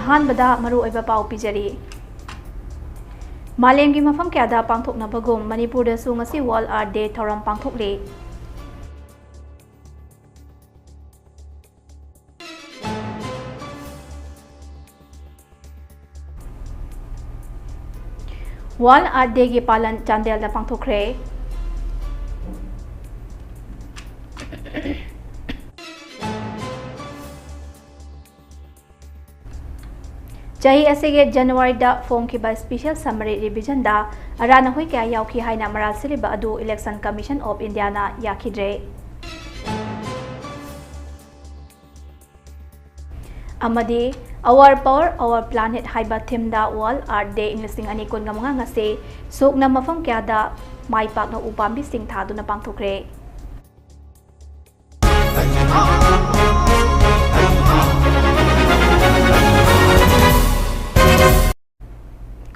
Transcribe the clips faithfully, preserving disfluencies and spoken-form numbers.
ꯑꯍꯥꯟꯕꯗ ꯃꯔꯨꯑꯣꯏꯕ ꯄꯥꯎ ꯄꯤꯖꯔꯤ꯫ ꯃꯥꯂꯦꯝꯒꯤ ꯃꯐꯝ ꯀꯌꯥꯗ ꯄꯥꯡꯊꯣꯛꯅꯕꯒꯨꯝ ꯃꯅꯤꯄꯨꯔꯗꯁꯨ ꯉꯁꯤ World Earth Day ꯊꯧꯔꯝ ꯄꯥꯡꯊꯣꯛꯂꯤ꯫ World Earth Dayꯒꯤ ꯄꯥꯂꯟ ꯆꯥꯟꯗꯦꯜꯗ ꯄꯥꯡꯊꯣꯛꯈ꯭ꯔꯦ꯫ ꯆꯍꯤ ꯑꯁꯤꯒꯤ ꯖꯅꯋꯥꯔꯤꯗ ꯐꯣꯡꯈꯤꯕ Special Summary Revisionꯗ ꯑꯔꯥꯟ ꯑꯍꯣꯏ ꯀꯌꯥ ꯌꯥꯎꯈꯤ ꯍꯥꯏꯅ ꯃꯔꯥꯜ ꯁꯤꯜꯂꯤꯕ ꯑꯗꯨ Election Commission of Indiaꯅ ꯌꯥꯈꯤꯗ꯭ꯔꯦ꯫ ꯑꯃꯗꯤ Our Power, Our Planet ꯍꯥꯏꯕ themeꯗ World Earth Day ꯏꯪ ꯂꯤꯁꯤꯡ ꯑꯅꯤ ꯀꯨꯟꯒ ꯃꯉꯥ ꯉꯁꯤ ꯁꯣꯛꯅ ꯃꯐꯝ ꯀꯌꯥꯗ ꯃꯥꯏ ꯄꯥꯛꯅ ꯎ ꯄꯥꯝꯕꯤꯁꯤꯡ ꯊꯥꯗꯨꯅ ꯄꯥꯡꯊꯣꯛꯈ꯭ꯔꯦ꯫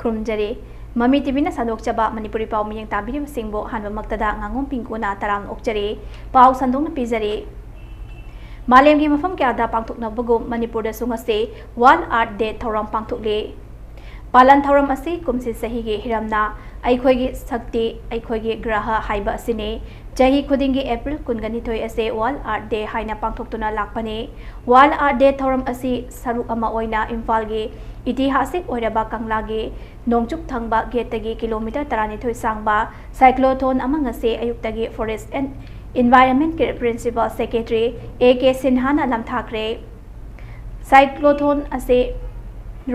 ꯈꯨꯔꯨꯝꯖꯔꯤ꯫ ꯃꯃꯤ ꯇꯤꯚꯤꯅ ꯁꯟꯗꯣꯛꯆꯕ ꯃꯅꯤꯄꯨꯔꯤ ꯄꯥꯎ ꯃꯤꯠꯌꯦꯡ ꯇꯥꯕꯤꯔꯤꯕꯁꯤꯡꯕꯨ ꯑꯍꯥꯟꯕꯃꯛꯇꯗ ꯉꯥꯉꯣꯝ ꯄꯤꯡꯀꯨꯅ ꯇꯔꯥꯝꯅ ꯑꯣꯛꯆꯔꯤ꯫ ꯄꯥꯎ ꯁꯟꯗꯣꯛꯅ ꯄꯤꯖꯔꯤ꯫ ꯃꯥꯂꯦꯝꯒꯤ ꯃꯐꯝ ꯀꯌꯥꯗ ꯄꯥꯡꯊꯣꯛꯅꯕꯒꯨꯝ ꯃꯅꯤꯄꯨꯔꯗꯁꯨ ꯉꯁꯤ World Earth Day ꯊꯧꯔꯝ ꯄꯥꯡꯊꯣꯛꯂꯤ꯫ ꯄꯥꯂꯟ ꯊꯧꯔꯝ ꯑꯁꯤ ꯀꯨꯝꯁꯤ ꯆꯍꯤꯒꯤ ꯍꯤꯔꯝꯅ "ꯑꯩꯈꯣꯏꯒꯤ ꯁꯛꯇꯤ, ꯑꯩꯈꯣꯏꯒꯤ ꯒ꯭ꯔꯍ" ꯍꯥꯏꯕ ꯑꯁꯤꯅꯤ꯫ ꯆꯍꯤ ꯈꯨꯗꯤꯡꯒꯤ April ꯀꯨꯟꯒ ꯅꯤꯊꯣꯏ ꯑꯁꯤ World Earth Day ꯍꯥꯏꯅ ꯄꯥꯡꯊꯣꯛꯇꯨꯅ ꯂꯥꯛꯄꯅꯤ꯫ World Earth Day ꯊꯧꯔꯝ ꯑꯁꯤ ꯁꯔꯨꯛ ꯑꯃ ꯑꯣꯏꯅ ꯏꯝꯐꯥꯜꯒꯤ ꯏꯇꯤꯍꯥꯁꯤꯛ ꯑꯣꯏꯔꯕ ꯀꯪꯂꯥꯒꯤ ꯅꯣꯡꯆꯨꯞ ꯊꯪꯕ ꯒꯦꯠꯇꯒꯤ ꯀꯤꯂꯣꯃꯤꯇꯔ ꯇꯔꯥꯅꯤꯊꯣꯏ ꯁꯥꯡꯕ cyclotron ꯑꯃ ꯉꯁꯤ ꯑꯌꯨꯛꯇꯒꯤ Forest and Environmentꯀꯤ Principal Secretary A K ꯁꯤꯟꯍꯥꯅ ꯂꯝꯊꯥꯈ꯭ꯔꯦ꯫ Cyclotron ꯑꯁꯤ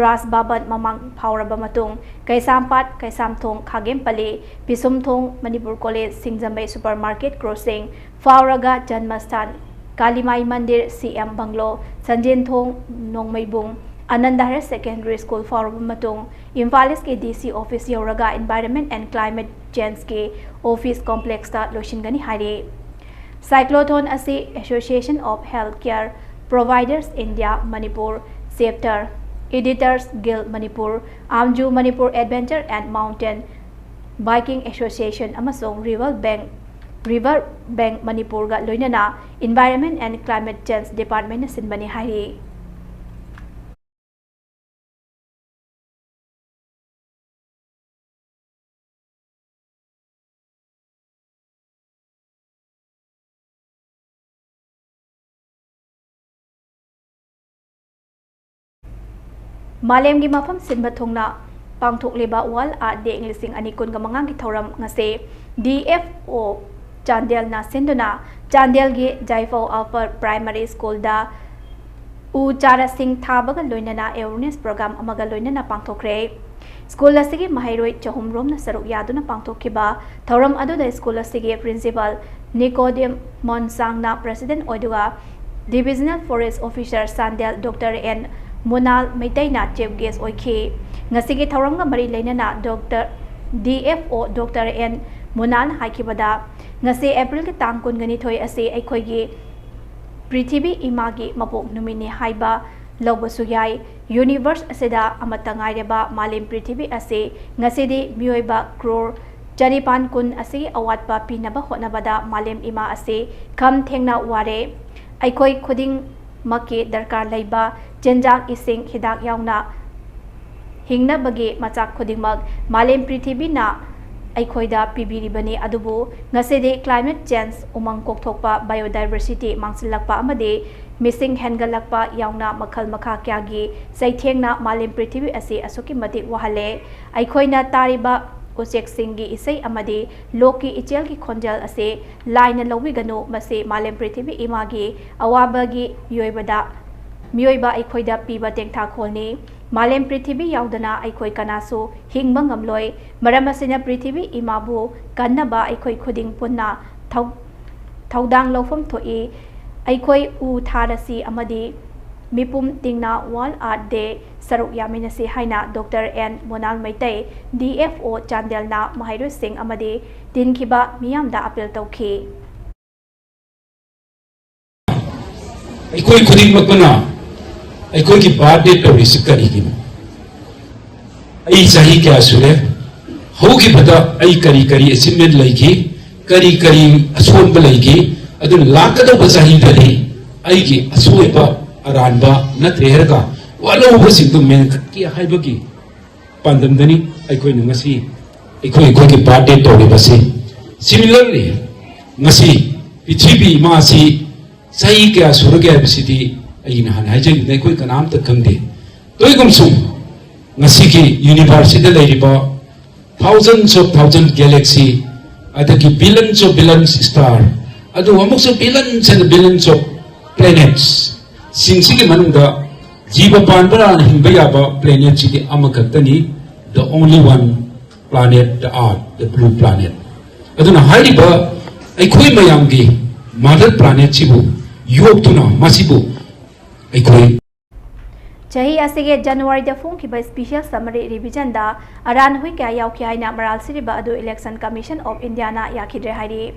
ꯔꯥꯖ ꯚꯕꯟ ꯃꯃꯥꯡ ꯐꯥꯎꯔꯕ ꯃꯇꯨꯡ, ꯀꯩꯁꯥꯝꯄꯥꯠ, ꯀꯩꯁꯥꯝꯊꯣꯡ, ꯈꯥꯒꯦꯝꯄꯜꯂꯤ, ꯄꯤꯁꯨꯝꯊꯣꯡ, ꯃꯅꯤꯄꯨꯔ ꯀꯣꯂꯦꯖ, ꯁꯤꯡꯖꯃꯩ supermarket crossing ꯐꯥꯎꯔꯒ ꯖꯟꯃꯁꯊꯥꯟ, ꯀꯥꯂꯤꯃꯥꯏ ꯃꯟꯗꯤꯔ, C M bungalow, ꯁꯟꯖꯦꯟꯊꯣꯡ, ꯅꯣꯡꯃꯩꯕꯨꯡ, Anand Higher Secondary School ꯐꯥꯎꯔꯕ ꯃꯇꯨꯡ, ꯏꯝꯐꯥꯜ ꯏꯁꯀꯤ D C office ꯌꯧꯔꯒ Environment and Climate Changeꯀꯤ office complexꯇ ꯂꯣꯏꯁꯤꯟꯒꯅꯤ ꯍꯥꯏꯔꯤ꯫ Cyclotron ꯑꯁꯤ Association of Healthcare Providers India Manipur Chapter, Editors Guild Manipur, Amju Manipur Adventure and Mountain Biking Association ꯑꯃꯁꯨꯡ River Bank, River Bank ꯃꯅꯤꯄꯨꯔꯒ ꯂꯣꯏꯅꯅ Environment and Climate Change Departmentꯅ ꯁꯤꯟꯕꯅꯤ ꯍꯥꯏꯔꯤ꯫ ꯃꯥꯂꯦꯝꯒꯤ ꯃꯐꯝ ꯁꯤꯟꯕ ꯊꯨꯡꯅ ꯄꯥꯡꯊꯣꯛꯂꯤꯕ World Earth Day ꯂꯤꯁꯤꯡ ꯑꯅꯤ ꯀꯨꯟꯒ ꯃꯉꯥꯒꯤ ꯊꯧꯔꯝ ꯉꯁꯤ D F O ꯆꯥꯟꯗꯦꯜꯅ ꯁꯤꯟꯗꯨꯅ ꯆꯥꯟꯗꯦꯜꯒꯤ ꯖꯥꯏꯐꯧ Upper Primary Schoolꯗ ꯎ ꯆꯥꯔꯥꯁꯤꯡ ꯊꯥꯕꯒ ꯂꯣꯏꯅꯅ awareness program ꯑꯃꯒ ꯂꯣꯏꯅꯅ ꯄꯥꯡꯊꯣꯛꯈ꯭ꯔꯦ꯫ ꯁ꯭ꯀꯨꯜ ꯑꯁꯤꯒꯤ ꯃꯍꯩꯔꯣꯏ ꯆꯍꯨꯝ ꯔꯣꯝꯅ ꯁꯔꯨꯛ ꯌꯥꯗꯨꯅ ꯄꯥꯡꯊꯣꯛꯈꯤꯕ ꯊꯧꯔꯝ ꯑꯗꯨꯗ ꯁ꯭ꯀꯨꯜ ꯑꯁꯤꯒꯤ principal ꯅꯤꯀꯣꯗꯤꯝ ꯃꯣꯟꯁꯥꯡꯅ president ꯑꯣꯏꯗꯨꯅ Divisional Forest Officer Chandel Doctor N ꯃꯨꯅꯥꯜ ꯃꯩꯇꯩꯅ chief guest ꯑꯣꯏꯈꯤ꯫ ꯉꯁꯤꯒꯤ ꯊꯧꯔꯝꯒ ꯃꯔꯤ ꯂꯩꯅꯅ Doctor D F O Doctor N ꯃꯨꯅꯥꯜꯅ ꯍꯥꯏꯈꯤꯕꯗ, ꯉꯁꯤ Aprilꯒꯤ ꯇꯥꯡ ꯀꯨꯟꯒ ꯅꯤꯊꯣꯏ ꯑꯁꯤ ꯑꯩꯈꯣꯏꯒꯤ ꯄ꯭ꯔꯤꯊꯤꯕꯤ ꯏꯃꯥꯒꯤ ꯃꯄꯣꯛ ꯅꯨꯃꯤꯠꯅꯤ ꯍꯥꯏꯕ ꯂꯧꯕꯁꯨ ꯌꯥꯏ꯫ Universe ꯑꯁꯤꯗ ꯑꯃꯠꯇ ꯉꯥꯏꯔꯕ ꯃꯥꯂꯦꯝ ꯄ꯭ꯔꯤꯊꯤꯕꯤ ꯑꯁꯤ ꯉꯁꯤꯗꯤ ꯃꯤꯑꯣꯏꯕ crore ꯆꯅꯤꯄꯥꯟ ꯀꯨꯟ ꯑꯁꯤꯒꯤ ꯑꯋꯥꯠꯄ ꯄꯤꯅꯕ ꯍꯣꯠꯅꯕꯗ ꯃꯥꯂꯦꯝ ꯏꯃꯥ ꯑꯁꯤ ꯈꯝ ꯊꯦꯡꯅ ꯋꯥꯔꯦ꯫ ꯑꯩꯈꯣꯏ ꯈꯨꯗꯤꯡꯃꯛꯀꯤ ꯗꯔꯀꯥꯔ ꯂꯩꯕ ꯆꯤꯟꯖꯥꯛ, ꯏꯁꯤꯡ, ꯍꯤꯗꯥꯛ ꯌꯥꯎꯅ ꯍꯤꯡꯅꯕꯒꯤ ꯃꯆꯥꯛ ꯈꯨꯗꯤꯡꯃꯛ ꯃꯥꯂꯦꯝ ꯄ꯭ꯔꯤꯊꯤꯕꯤꯅ ꯑꯩꯈꯣꯏꯗ ꯄꯤꯕꯤꯔꯤꯕꯅꯤ꯫ ꯑꯗꯨꯕꯨ ꯉꯁꯤꯗꯤ climate change, ꯎꯃꯪ ꯀꯣꯛꯊꯣꯛꯄ, biodiversity ꯃꯥꯡꯁꯤꯜꯂꯛꯄ ꯑꯃꯗꯤ ꯃꯤꯁꯤꯡ ꯍꯦꯟꯒꯠꯂꯛꯄ ꯌꯥꯎꯅ ꯃꯈꯜ ꯃꯈꯥ ꯀꯌꯥꯒꯤ ꯆꯩꯊꯦꯡꯅ ꯃꯥꯂꯦꯝ ꯄ꯭ꯔꯤꯊꯤꯕꯤ ꯑꯁꯤ ꯑꯁꯨꯛꯀꯤ ꯃꯇꯤꯛ ꯋꯥꯍꯜꯂꯦ꯫ ꯑꯩꯈꯣꯏꯅ ꯇꯥꯔꯤꯕ ꯎꯆꯦꯛꯁꯤꯡꯒꯤ ꯏꯁꯩ ꯑꯃꯗꯤ ꯂꯣꯛꯀꯤ ꯏꯆꯦꯜꯒꯤ ꯈꯣꯟꯖꯦꯜ ꯑꯁꯤ ꯂꯥꯏꯅ ꯂꯧꯕꯤꯒꯅꯨ꯫ ꯃꯁꯤ ꯃꯥꯂꯦꯝ ꯄ꯭ꯔꯤꯊꯤꯕꯤ ꯏꯃꯥꯒꯤ ꯑꯋꯥꯕꯒꯤ ꯃꯤꯑꯣꯏꯕꯗ, ꯃꯤꯑꯣꯏꯕ ꯑꯩꯈꯣꯏꯗ ꯄꯤꯕ ꯇꯦꯡꯊꯥꯈꯣꯜꯅꯤ꯫ ꯃꯥꯂꯦꯝ ꯄ꯭ꯔꯤꯊꯤꯕꯤ ꯌꯥꯎꯗꯅ ꯑꯩꯈꯣꯏ ꯀꯅꯥꯁꯨ ꯍꯤꯡꯕ ꯉꯝꯂꯣꯏ꯫ ꯃꯔꯝ ꯑꯁꯤꯅ ꯄ꯭ꯔꯤꯊꯤꯕꯤ ꯏꯃꯥꯕꯨ ꯀꯟꯅꯕ ꯑꯩꯈꯣꯏ ꯈꯨꯗꯤꯡ ꯄꯨꯟꯅ ꯊꯧ-, ꯊꯧꯗꯥꯡ ꯂꯧꯐꯝ ꯊꯣꯛꯏ꯫ ꯑꯩꯈꯣꯏ ꯎ ꯊꯥꯔꯁꯤ ꯑꯃꯗꯤ ꯃꯤꯄꯨꯝ ꯇꯤꯡꯅ World Earth Day ꯁꯔꯨꯛ ꯌꯥꯃꯤꯟꯅꯁꯤ ꯍꯥꯏꯅ Doctor N ꯃꯣꯅꯥꯜ Meitei, D F O ꯆꯥꯟꯗꯦꯜꯅ ꯃꯍꯩꯔꯣꯏꯁꯤꯡ ꯑꯃꯗꯤ ꯇꯤꯟꯈꯤꯕ ꯃꯤꯌꯥꯝꯗ appeal ꯇꯧꯈꯤ꯫ ꯑꯩꯈꯣꯏ ꯈꯨꯗꯤꯡꯃꯛꯄꯨꯅ ꯑꯩꯈꯣꯏꯒꯤ birthday ꯇꯧꯔꯤꯁꯤ ꯀꯔꯤꯒꯤꯅꯣ? ꯑꯩ ꯆꯍꯤ ꯀꯌꯥ ꯁꯨꯔꯦ? ꯍꯧꯈꯤꯕꯗ ꯑꯩ ꯀꯔꯤ ꯀꯔꯤ achievement ꯂꯩꯈꯤ? ꯀꯔꯤ ꯀꯔꯤ ꯑꯁꯣꯟꯕ ꯂꯩꯈꯤ? ꯑꯗꯨꯅ ꯂꯥꯛꯀꯗꯧꯕ ꯆꯍꯤꯗꯗꯤ ꯑꯩꯒꯤ ꯑꯁꯣꯏꯕ ꯑꯔꯥꯟꯕ ꯅꯠꯇ꯭ꯔꯦ ꯍꯥꯏꯔꯒ ꯋꯥꯠꯍꯧꯕꯁꯤꯡꯗꯨ ꯃꯦꯟꯈꯠꯀꯦ ꯍꯥꯏꯕꯒꯤ ꯄꯥꯟꯗꯝꯗꯅꯤ ꯑꯩꯈꯣꯏꯅ ꯉꯁꯤ ꯑꯩꯈꯣꯏ ꯑꯩꯈꯣꯏꯒꯤ birthday ꯇꯧꯔꯤꯕꯁꯤ꯫ Similarly, ꯉꯁꯤ ꯄ꯭ꯔꯤꯊꯤꯕꯤ ꯏꯃꯥꯁꯤ ꯆꯍꯤ ꯀꯌꯥ ꯁꯨꯔꯒꯦ ꯍꯥꯏꯕꯁꯤꯗꯤ ꯑꯩꯅ ꯍꯥꯟꯅ ꯍꯥꯏꯖꯈꯤꯕꯗ ꯑꯩꯈꯣꯏ ꯀꯅꯥꯝꯇ ꯈꯪꯗꯦ꯫ ꯇꯣꯏꯒꯨꯝꯁꯨ ꯉꯁꯤꯒꯤ ꯌꯨꯅꯤꯚꯔꯁꯇ ꯂꯩꯔꯤꯕ thousands of thousand galaxy, ꯑꯗꯒꯤ billions of billions star, ꯑꯗꯨꯒ ꯑꯃꯨꯛꯁꯨ billions and billions of planets ꯁꯤꯡꯁꯤꯒꯤ ꯃꯅꯨꯡꯗ ꯖꯤꯕ ꯄꯥꯟꯕꯅ ꯍꯤꯡꯕ ꯌꯥꯕ planet ꯁꯤꯗꯤ ꯑꯃꯈꯛꯇꯅꯤ, the only one planet, the Earth, the blue planet. ꯑꯗꯨꯅ ꯍꯥꯏꯔꯤꯕ ꯑꯩꯈꯣꯏ ꯃꯌꯥꯝꯒꯤ mother planet ꯁꯤꯕꯨ ꯌꯣꯛꯇꯨꯅ ꯃꯁꯤꯕꯨ ꯑꯩꯈꯣꯏ ꯆꯍꯤ ꯑꯁꯤꯒꯤ ꯖꯅꯋꯥꯔꯤꯗ ꯐꯣꯡꯈꯤꯕ special summary revision ꯗ ꯑꯔꯥꯟ ꯍꯨꯏ ꯀꯌꯥ ꯌꯥꯎꯈꯤ ꯍꯥꯏꯅ ꯃꯔꯥꯜ ꯁꯤꯔꯤꯕ ꯑꯗꯨ Election Commission of India ꯅ ꯌꯥꯈꯤꯗ꯭ꯔꯦ ꯍꯥꯏꯔꯤ꯫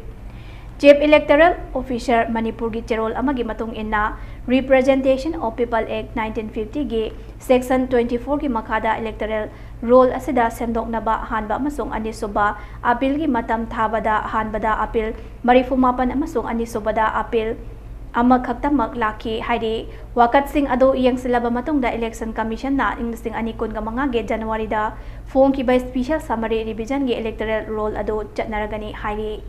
Chief Electoral Officer ꯃꯅꯤꯄꯨꯔꯒꯤ ꯆꯦꯔꯣꯜ ꯑꯃꯒꯤ ꯃꯇꯨꯡ ꯏꯟꯅ, Representation of People Act nineteen fifty ꯒꯤ Section twenty four ꯒꯤ ꯃꯈꯥꯗ electoral roll ꯑꯁꯤꯗ ꯁꯦꯝꯗꯣꯛꯅꯕ ꯑꯍꯥꯟꯕ ꯑꯃꯁꯨꯡ ꯑꯅꯤꯁꯨꯕ appeal ꯒꯤ ꯃꯇꯝ ꯊꯥꯕꯗ ꯑꯍꯥꯟꯕꯗ appeal ꯃꯔꯤꯐꯨ ꯃꯥꯄꯟ ꯑꯃꯁꯨꯡ ꯑꯅꯤꯁꯨꯕꯗ appeal ꯑꯃꯈꯛꯇꯃꯛ ꯂꯥꯛꯈꯤ ꯍꯥꯏꯔꯤ꯫ ꯋꯥꯀꯠꯁꯤꯡ ꯑꯗꯨ ꯌꯦꯡꯁꯤꯜꯂꯕ ꯃꯇꯨꯡꯗ Election Commission ꯅ ꯏꯪ ꯂꯤꯁꯤꯡ ꯑꯅꯤ ꯀꯨꯟꯒ ꯃꯉꯥꯒꯤ ꯖꯅꯋꯥꯔꯤꯗ ꯐꯣꯡꯈꯤꯕ special summary revision ꯒꯤ electoral roll ꯑꯗꯨ ꯆꯠꯅꯔꯒꯅꯤ ꯍꯥꯏꯔꯤ꯫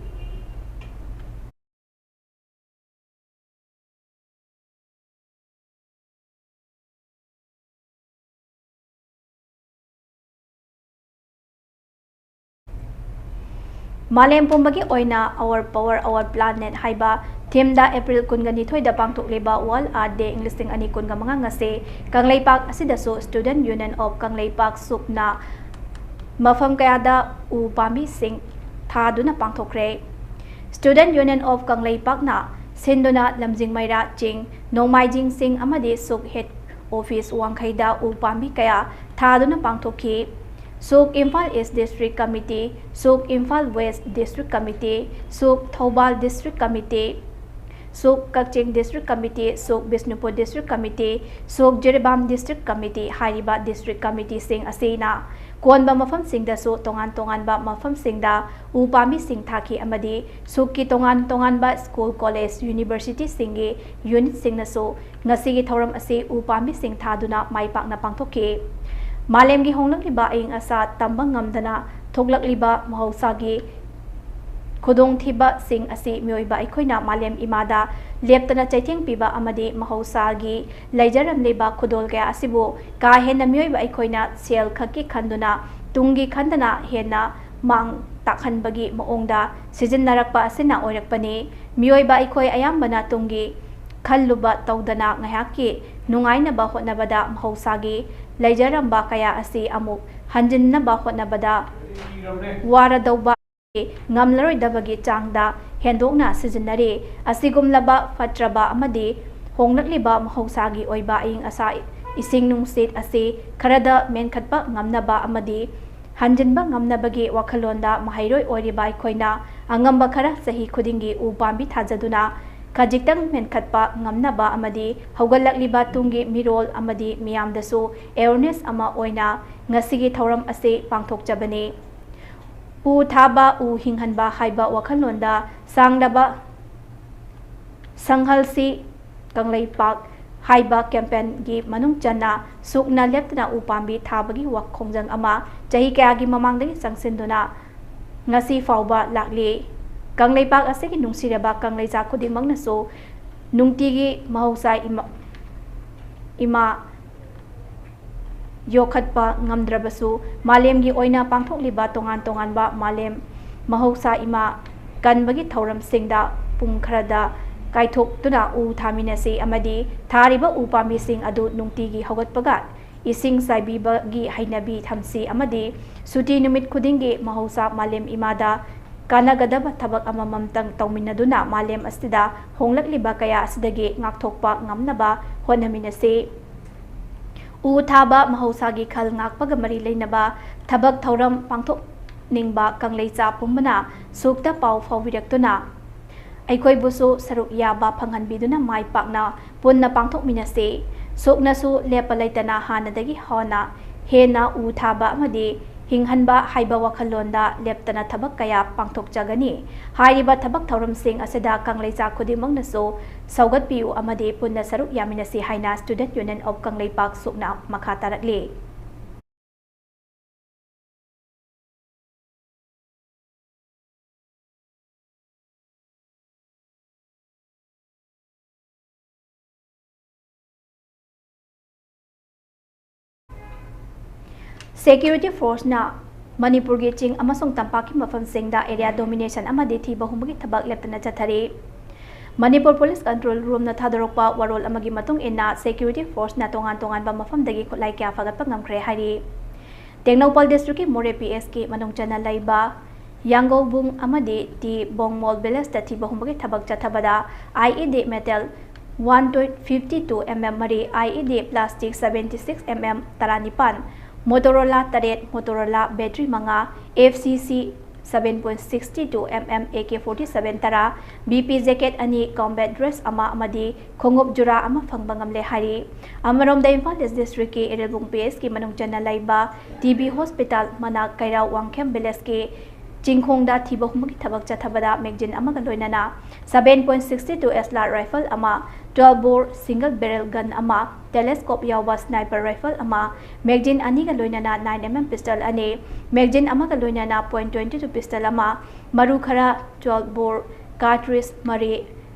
ꯃꯥꯂꯦꯝ ꯄꯨꯝꯕꯒꯤ ꯑꯣꯏꯅ Our Power, Our Planet ꯍꯥꯏꯕ theme ꯗ April ꯀꯨꯟꯒ ꯅꯤꯊꯣꯏꯗ ꯄꯥꯡꯊꯣꯛꯂꯤꯕ World Earth Day ꯏꯪ ꯂꯤꯁꯤꯡ ꯑꯅꯤ ꯀꯨꯟꯒ ꯃꯉꯥ ꯉꯁꯤ ꯀꯪꯂꯩꯄꯥꯛ ꯑꯁꯤꯗꯁꯨ Student Union of ꯀꯪꯂꯩꯄꯥꯛ, ꯁꯨꯞꯅ ꯃꯐꯝ ꯀꯌꯥꯗ ꯎ ꯄꯥꯝꯕꯤꯁꯤꯡ ꯊꯥꯗꯨꯅ ꯄꯥꯡꯊꯣꯛꯈ꯭ꯔꯦ꯫ Student Union of ꯀꯪꯂꯩꯄꯥꯛꯅ ꯁꯤꯟꯗꯨꯅ ꯂꯝꯖꯤꯡ ꯃꯩꯔꯥ ꯆꯤꯡ, ꯅꯣꯡꯃꯥꯏꯖꯤꯡ ꯆꯤꯡ ꯑꯃꯗꯤ ꯁꯨꯛ head office ꯋꯥꯡꯈꯩꯗ ꯎ ꯄꯥꯝꯕꯤ ꯀꯌꯥ ꯊꯥꯗꯨꯅ ꯄꯥꯡꯊꯣꯛꯈꯤ꯫ ꯁꯨꯛ Imphal East District Committee, ꯁꯨꯛ Imphal West District Committee, ꯁꯨꯛ Thoubal District Committee, ꯁꯨꯛ ꯀꯛꯆꯤꯡ District Committee, ꯁꯨꯛ ꯕꯤꯁꯅꯨꯄꯨꯔ District Committee, ꯁꯨꯛ ꯖꯤꯔꯤꯕꯥꯝ District Committee ꯍꯥꯏꯔꯤꯕ district committee ꯁꯤꯡ ꯑꯁꯤꯅ ꯀꯣꯟꯕ ꯃꯐꯝꯁꯤꯡꯗꯁꯨ ꯇꯣꯉꯥꯟ ꯇꯣꯉꯥꯟꯕ ꯃꯐꯝꯁꯤꯡꯗ ꯎ ꯄꯥꯝꯕꯤꯁꯤꯡ ꯊꯥꯈꯤ ꯑꯃꯗꯤ ꯁꯨꯛꯀꯤ ꯇꯣꯉꯥꯟ ꯇꯣꯉꯥꯟꯕ school, college, university ꯁꯤꯡꯒꯤ unit ꯁꯤꯡꯅꯁꯨ ꯉꯁꯤꯒꯤ ꯊꯧꯔꯝ ꯑꯁꯤ ꯎ ꯄꯥꯝꯕꯤꯁꯤꯡ ꯊꯥꯗꯨꯅ ꯃꯥꯏ ꯄꯥꯛꯅ ꯄꯥꯡꯊꯣꯛꯈꯤ꯫ ꯃꯥꯂꯦꯝꯒꯤ ꯍꯣꯡꯂꯛꯂꯤꯕ ꯑꯏꯪ ꯑꯁꯥ ꯇꯝꯕ ꯉꯝꯗꯅ ꯊꯣꯛꯂꯛꯂꯤꯕ ꯃꯍꯧꯁꯥꯒꯤ ꯈꯨꯗꯣꯡꯊꯤꯕꯁꯤꯡ ꯑꯁꯤ ꯃꯤꯑꯣꯏꯕ ꯑꯩꯈꯣꯏꯅ ꯃꯥꯂꯦꯝ ꯏꯃꯥꯗ ꯂꯦꯞꯇꯅ ꯆꯩꯊꯦꯡ ꯄꯤꯕ ꯑꯃꯗꯤ ꯃꯍꯧꯁꯥꯒꯤ ꯂꯩꯖꯔꯝꯂꯤꯕ ꯈꯨꯗꯣꯜ ꯀꯌꯥ ꯑꯁꯤꯕꯨ ꯀꯥ ꯍꯦꯟꯅ ꯃꯤꯑꯣꯏꯕ ꯑꯩꯈꯣꯏꯅ ꯁꯦꯜ ꯈꯛꯀꯤ ꯈꯟꯗꯨꯅ ꯇꯨꯡꯒꯤ ꯈꯟꯗꯅ ꯍꯦꯟꯅ ꯃꯥꯡ ꯇꯥꯛꯍꯟꯕꯒꯤ ꯃꯑꯣꯡꯗ ꯁꯤꯖꯤꯟꯅꯔꯛꯄ ꯑꯁꯤꯅ ꯑꯣꯏꯔꯛꯄꯅꯤ꯫ ꯃꯤꯑꯣꯏꯕ ꯑꯩꯈꯣꯏ ꯑꯌꯥꯝꯕꯅ ꯇꯨꯡꯒꯤ ꯈꯜꯂꯨꯕ ꯇꯧꯗꯅ ꯉꯥꯏꯍꯥꯛꯀꯤ ꯅꯨꯡꯉꯥꯏꯅꯕ ꯍꯣꯠꯅꯕꯗ ꯃꯍꯧꯁꯥꯒꯤ ꯂꯩꯖꯔꯝꯕ ꯀꯌꯥ ꯑꯁꯤ ꯑꯃꯨꯛ ꯍꯟꯖꯤꯟꯅꯕ ꯍꯣꯠꯅꯕꯗ ꯋꯥꯔꯗꯧꯕ ꯉꯝꯂꯔꯣꯏꯗꯕꯒꯤ ꯆꯥꯡꯗ ꯍꯦꯟꯗꯣꯛꯅ ꯁꯤꯖꯤꯟꯅꯔꯤ꯫ ꯑꯁꯤꯒꯨꯝꯂꯕ ꯐꯠꯇ꯭ꯔꯕ ꯑꯃꯗꯤ ꯍꯣꯡꯂꯛꯂꯤꯕ ꯃꯍꯧꯁꯥꯒꯤ ꯑꯣꯏꯕ ꯑꯏꯪ ꯑꯁꯥ, ꯏꯁꯤꯡ ꯅꯨꯡꯁꯤꯠ ꯑꯁꯤ ꯈꯔꯗ ꯃꯦꯟꯈꯠꯄ ꯉꯝꯅꯕ ꯑꯃꯗꯤ ꯍꯟꯖꯤꯟꯕ ꯉꯝꯅꯕꯒꯤ ꯋꯥꯈꯜꯂꯣꯟꯗ ꯃꯍꯩꯔꯣꯏ ꯑꯣꯏꯔꯤꯕ ꯑꯩꯈꯣꯏꯅ ꯑꯉꯝꯕ ꯈꯔ ꯆꯍꯤ ꯈꯨꯗꯤꯡꯒꯤ ꯎ ꯄꯥꯝꯕꯤ ꯊꯥꯖꯗꯨꯅ ꯈꯖꯤꯛꯇꯪ ꯃꯦꯟꯈꯠꯄ ꯉꯝꯅꯕ ꯑꯃꯗꯤ ꯍꯧꯒꯠꯂꯛꯂꯤꯕ ꯇꯨꯡꯒꯤ ꯃꯤꯔꯣꯜ ꯑꯃꯗꯤ ꯃꯤꯌꯥꯝꯗꯁꯨ awareness ꯑꯃ ꯑꯣꯏꯅ ꯉꯁꯤꯒꯤ ꯊꯧꯔꯝ ꯑꯁꯤ ꯄꯥꯡꯊꯣꯛꯆꯕꯅꯤ꯫ ꯎ ꯊꯥꯕ, ꯎ ꯍꯤꯡꯍꯟꯕ ꯍꯥꯏꯕ ꯋꯥꯈꯜꯂꯣꯟꯗ ꯁꯥꯡꯂꯕ ꯁꯪꯍꯜꯁꯤ ꯀꯪꯂꯩꯄꯥꯛ ꯍꯥꯏꯕ campaignꯒꯤ ꯃꯅꯨꯡ ꯆꯟꯅ ꯁꯨꯛꯅ ꯂꯦꯞꯇꯅ ꯎ ꯄꯥꯝꯕꯤ ꯊꯥꯕꯒꯤ ꯋꯥ-, ꯈꯣꯡꯖꯪ ꯑꯃ ꯆꯍꯤ ꯀꯌꯥꯒꯤ ꯃꯃꯥꯡꯗꯒꯤ ꯆꯪꯁꯤꯟꯗꯨꯅ ꯉꯁꯤ ꯐꯥꯎꯕ ꯂꯥꯛꯂꯤ꯫ ꯀꯪꯂꯩꯄꯥꯛ ꯑꯁꯤꯒꯤ ꯅꯨꯡꯁꯤꯔꯕ ꯀꯪꯂꯩꯆꯥ ꯈꯨꯗꯤꯡꯃꯛꯅꯁꯨ ꯅꯨꯡꯇꯤꯒꯤ ꯃꯍꯧꯁꯥ ꯏꯃꯥ, ꯏꯃꯥ ꯌꯣꯛꯈꯠꯄ ꯉꯝꯗ꯭ꯔꯕꯁꯨ, ꯃꯥꯂꯦꯝꯒꯤ ꯑꯣꯏꯅ ꯄꯥꯡꯊꯣꯛꯂꯤꯕ ꯇꯣꯉꯥꯟ ꯇꯣꯉꯥꯟꯕ ꯃꯥꯂꯦꯝ ꯃꯍꯧꯁꯥ ꯏꯃꯥ ꯀꯟꯕꯒꯤ ꯊꯧꯔꯝꯁꯤꯡꯗ ꯄꯨꯡ ꯈꯔꯗ ꯀꯥꯏꯊꯣꯛꯇꯨꯅ ꯎ ꯊꯥꯃꯤꯟꯅꯁꯤ ꯑꯃꯗꯤ ꯊꯥꯔꯤꯕ ꯎ ꯄꯥꯝꯕꯤꯁꯤꯡ ꯑꯗꯨ ꯅꯨꯡꯇꯤꯒꯤ ꯍꯧꯒꯠꯄꯒ ꯏꯁꯤꯡ ꯆꯥꯏꯕꯤꯕꯒꯤ ꯍꯩꯅꯕꯤ ꯊꯝꯁꯤ ꯑꯃꯗꯤ ꯁꯨꯇꯤ ꯅꯨꯃꯤꯠ ꯈꯨꯗꯤꯡꯒꯤ ꯃꯍꯧꯁꯥ ꯃꯥꯂꯦꯝ ꯏꯃꯥꯗ ꯀꯥꯟꯅꯒꯗꯕ ꯊꯕꯛ ꯑꯃꯃꯝꯇꯪ ꯇꯧꯃꯤꯟꯅꯗꯨꯅ ꯃꯥꯂꯦꯝ ꯑꯁꯤꯗ ꯍꯣꯡꯂꯛꯂꯤꯕ ꯀꯌꯥ ꯑꯁꯤꯗꯒꯤ ꯉꯥꯛꯊꯣꯛꯄ ꯉꯝꯅꯕ ꯍꯣꯠꯅꯃꯤꯟꯅꯁꯤ꯫ ꯎ ꯊꯥꯕ, ꯃꯍꯧꯁꯥꯒꯤ ꯈꯜ ꯉꯥꯛꯄꯒ ꯃꯔꯤ ꯂꯩꯅꯕ ꯊꯕꯛ ꯊꯧꯔꯝ ꯄꯥꯡꯊꯣꯛꯅꯤꯡꯕ ꯀꯪꯂꯩꯆꯥ ꯄꯨꯝꯕꯅ ꯁꯨꯛꯇ ꯄꯥꯎ ꯐꯥꯎꯕꯤꯔꯛꯇꯨꯅ ꯑꯩꯈꯣꯏꯕꯨꯁꯨ ꯁꯔꯨꯛ ꯌꯥꯕ ꯐꯪꯍꯟꯕꯤꯗꯨꯅ ꯃꯥꯏ ꯄꯥꯛꯅ ꯄꯨꯟꯅ ꯄꯥꯡꯊꯣꯛꯃꯤꯟꯅꯁꯤ꯫ ꯁꯨꯛꯅꯁꯨ ꯂꯦꯞꯄ ꯂꯩꯇꯅ ꯍꯥꯟꯅꯗꯒꯤ ꯍꯧꯅ ꯍꯦꯟꯅ ꯎ ꯊꯥꯕ ꯑꯃꯗꯤ ꯍꯤꯡꯍꯟꯕ ꯍꯥꯏꯕ ꯋꯥꯈꯜꯂꯣꯟꯗ ꯂꯦꯞꯇꯅ ꯊꯕꯛ ꯀꯌꯥ ꯄꯥꯡꯊꯣꯛꯆꯒꯅꯤ꯫ ꯍꯥꯏꯔꯤꯕ ꯊꯕꯛ ꯊꯧꯔꯝꯁꯤꯡ ꯑꯁꯤꯗ ꯀꯪꯂꯩꯆꯥ ꯈꯨꯗꯤꯡꯃꯛꯅꯁꯨ ꯁꯧꯒꯠꯄꯤꯌꯨ ꯑꯃꯗꯤ ꯄꯨꯟꯅ ꯁꯔꯨꯛ ꯌꯥꯃꯤꯟꯅꯁꯤ ꯍꯥꯏꯅ Student Union of ꯀꯪꯂꯩꯄꯥꯛ ꯁꯨꯛꯅ ꯃꯈꯥ ꯇꯥꯔꯛꯂꯤ꯫ Security Force ꯅ ꯃꯅꯤꯄꯨꯔꯒꯤ ꯆꯤꯡ ꯑꯃꯁꯨꯡ ꯇꯝꯄꯥꯛꯀꯤ ꯃꯐꯝꯁꯤꯡꯗ Area Domination ꯑꯃꯗꯤ ꯊꯤꯕ ꯍꯨꯝꯕꯒꯤ ꯊꯕꯛ ꯂꯦꯞꯇꯅ ꯆꯠꯊꯔꯤ꯫ ꯃꯅꯤꯄꯨꯔ Police Control Room ꯅ ꯊꯥꯗꯣꯔꯛꯄ ꯋꯥꯔꯣꯜ ꯑꯃꯒꯤ ꯃꯇꯨꯡ ꯏꯟꯅ, Security Force ꯅ ꯇꯣꯉꯥꯟ ꯇꯣꯉꯥꯟꯕ ꯃꯐꯝꯗꯒꯤ ꯈꯨꯠꯂꯥꯏ ꯀꯌꯥ ꯐꯥꯒꯠꯄ ꯉꯝꯈ꯭ꯔꯦ ꯍꯥꯏꯔꯤ꯫ ꯇꯦꯡꯅꯧꯄꯜ District ꯀꯤ ꯃꯣꯔꯦ P S ꯀꯤ ꯃꯅꯨꯡ ꯆꯟꯅ ꯂꯩꯕ ꯌꯥꯡꯒꯧꯕꯨꯡ ꯑꯃꯗꯤ ꯇꯤ ꯕꯣꯡꯃꯣꯜ Village ꯇ ꯊꯤꯕ ꯍꯨꯝꯕꯒꯤ ꯊꯕꯛ ꯆꯠꯊꯕꯗ I E D metal one fifty two M M ꯃꯔꯤ, I E D plastic seventy six M M ꯇꯔꯥꯅꯤꯄꯥꯟ, Motorola ꯇꯔꯦꯠ, Motorola battery ꯃꯉꯥ, F C C seven point six two M M, A K forty seven ꯇꯔꯥ, B P jacket ꯑꯅꯤ, combat dress ꯑꯃ ꯑꯃꯗꯤ ꯈꯣꯡꯎꯞ ꯖꯨꯔꯥ ꯑꯃ ꯐꯪꯕ ꯉꯝꯂꯦ ꯍꯥꯏꯔꯤ꯫ ꯑꯃꯔꯣꯝꯗ, ꯏꯝꯐꯥꯜ East District ꯀꯤ ꯏꯔꯤꯜꯕꯨꯡ P S ꯀꯤ ꯃꯅꯨꯡ ꯆꯟꯅ ꯂꯩꯕ T B Hospital ꯃꯅꯥꯛ ꯀꯩꯔꯥꯎ ꯋꯥꯡꯈꯦꯝ Village ꯀꯤ ꯆꯤꯡꯈꯣꯡꯗ ꯊꯤꯕ ꯍꯨꯝꯕꯒꯤ ꯊꯕꯛ ꯆꯠꯊꯕꯗ magazine ꯑꯃꯒ ꯂꯣꯏꯅꯅ seven point six two Assault Rifle ꯑꯃ, twelve bore single barrel gun ꯑꯃ, telescope ꯌꯥꯎꯕ sniper rifle ꯑꯃ, magazine ꯑꯅꯤꯒ ꯂꯣꯏꯅꯅ nine M M pistol ꯑꯅꯤ, magazine ꯑꯃꯒ ꯂꯣꯏꯅꯅ point twenty two pistol ꯑꯃ, ꯃꯔꯨ ꯈꯔ, twelve bore cartridge ꯃꯔꯤ,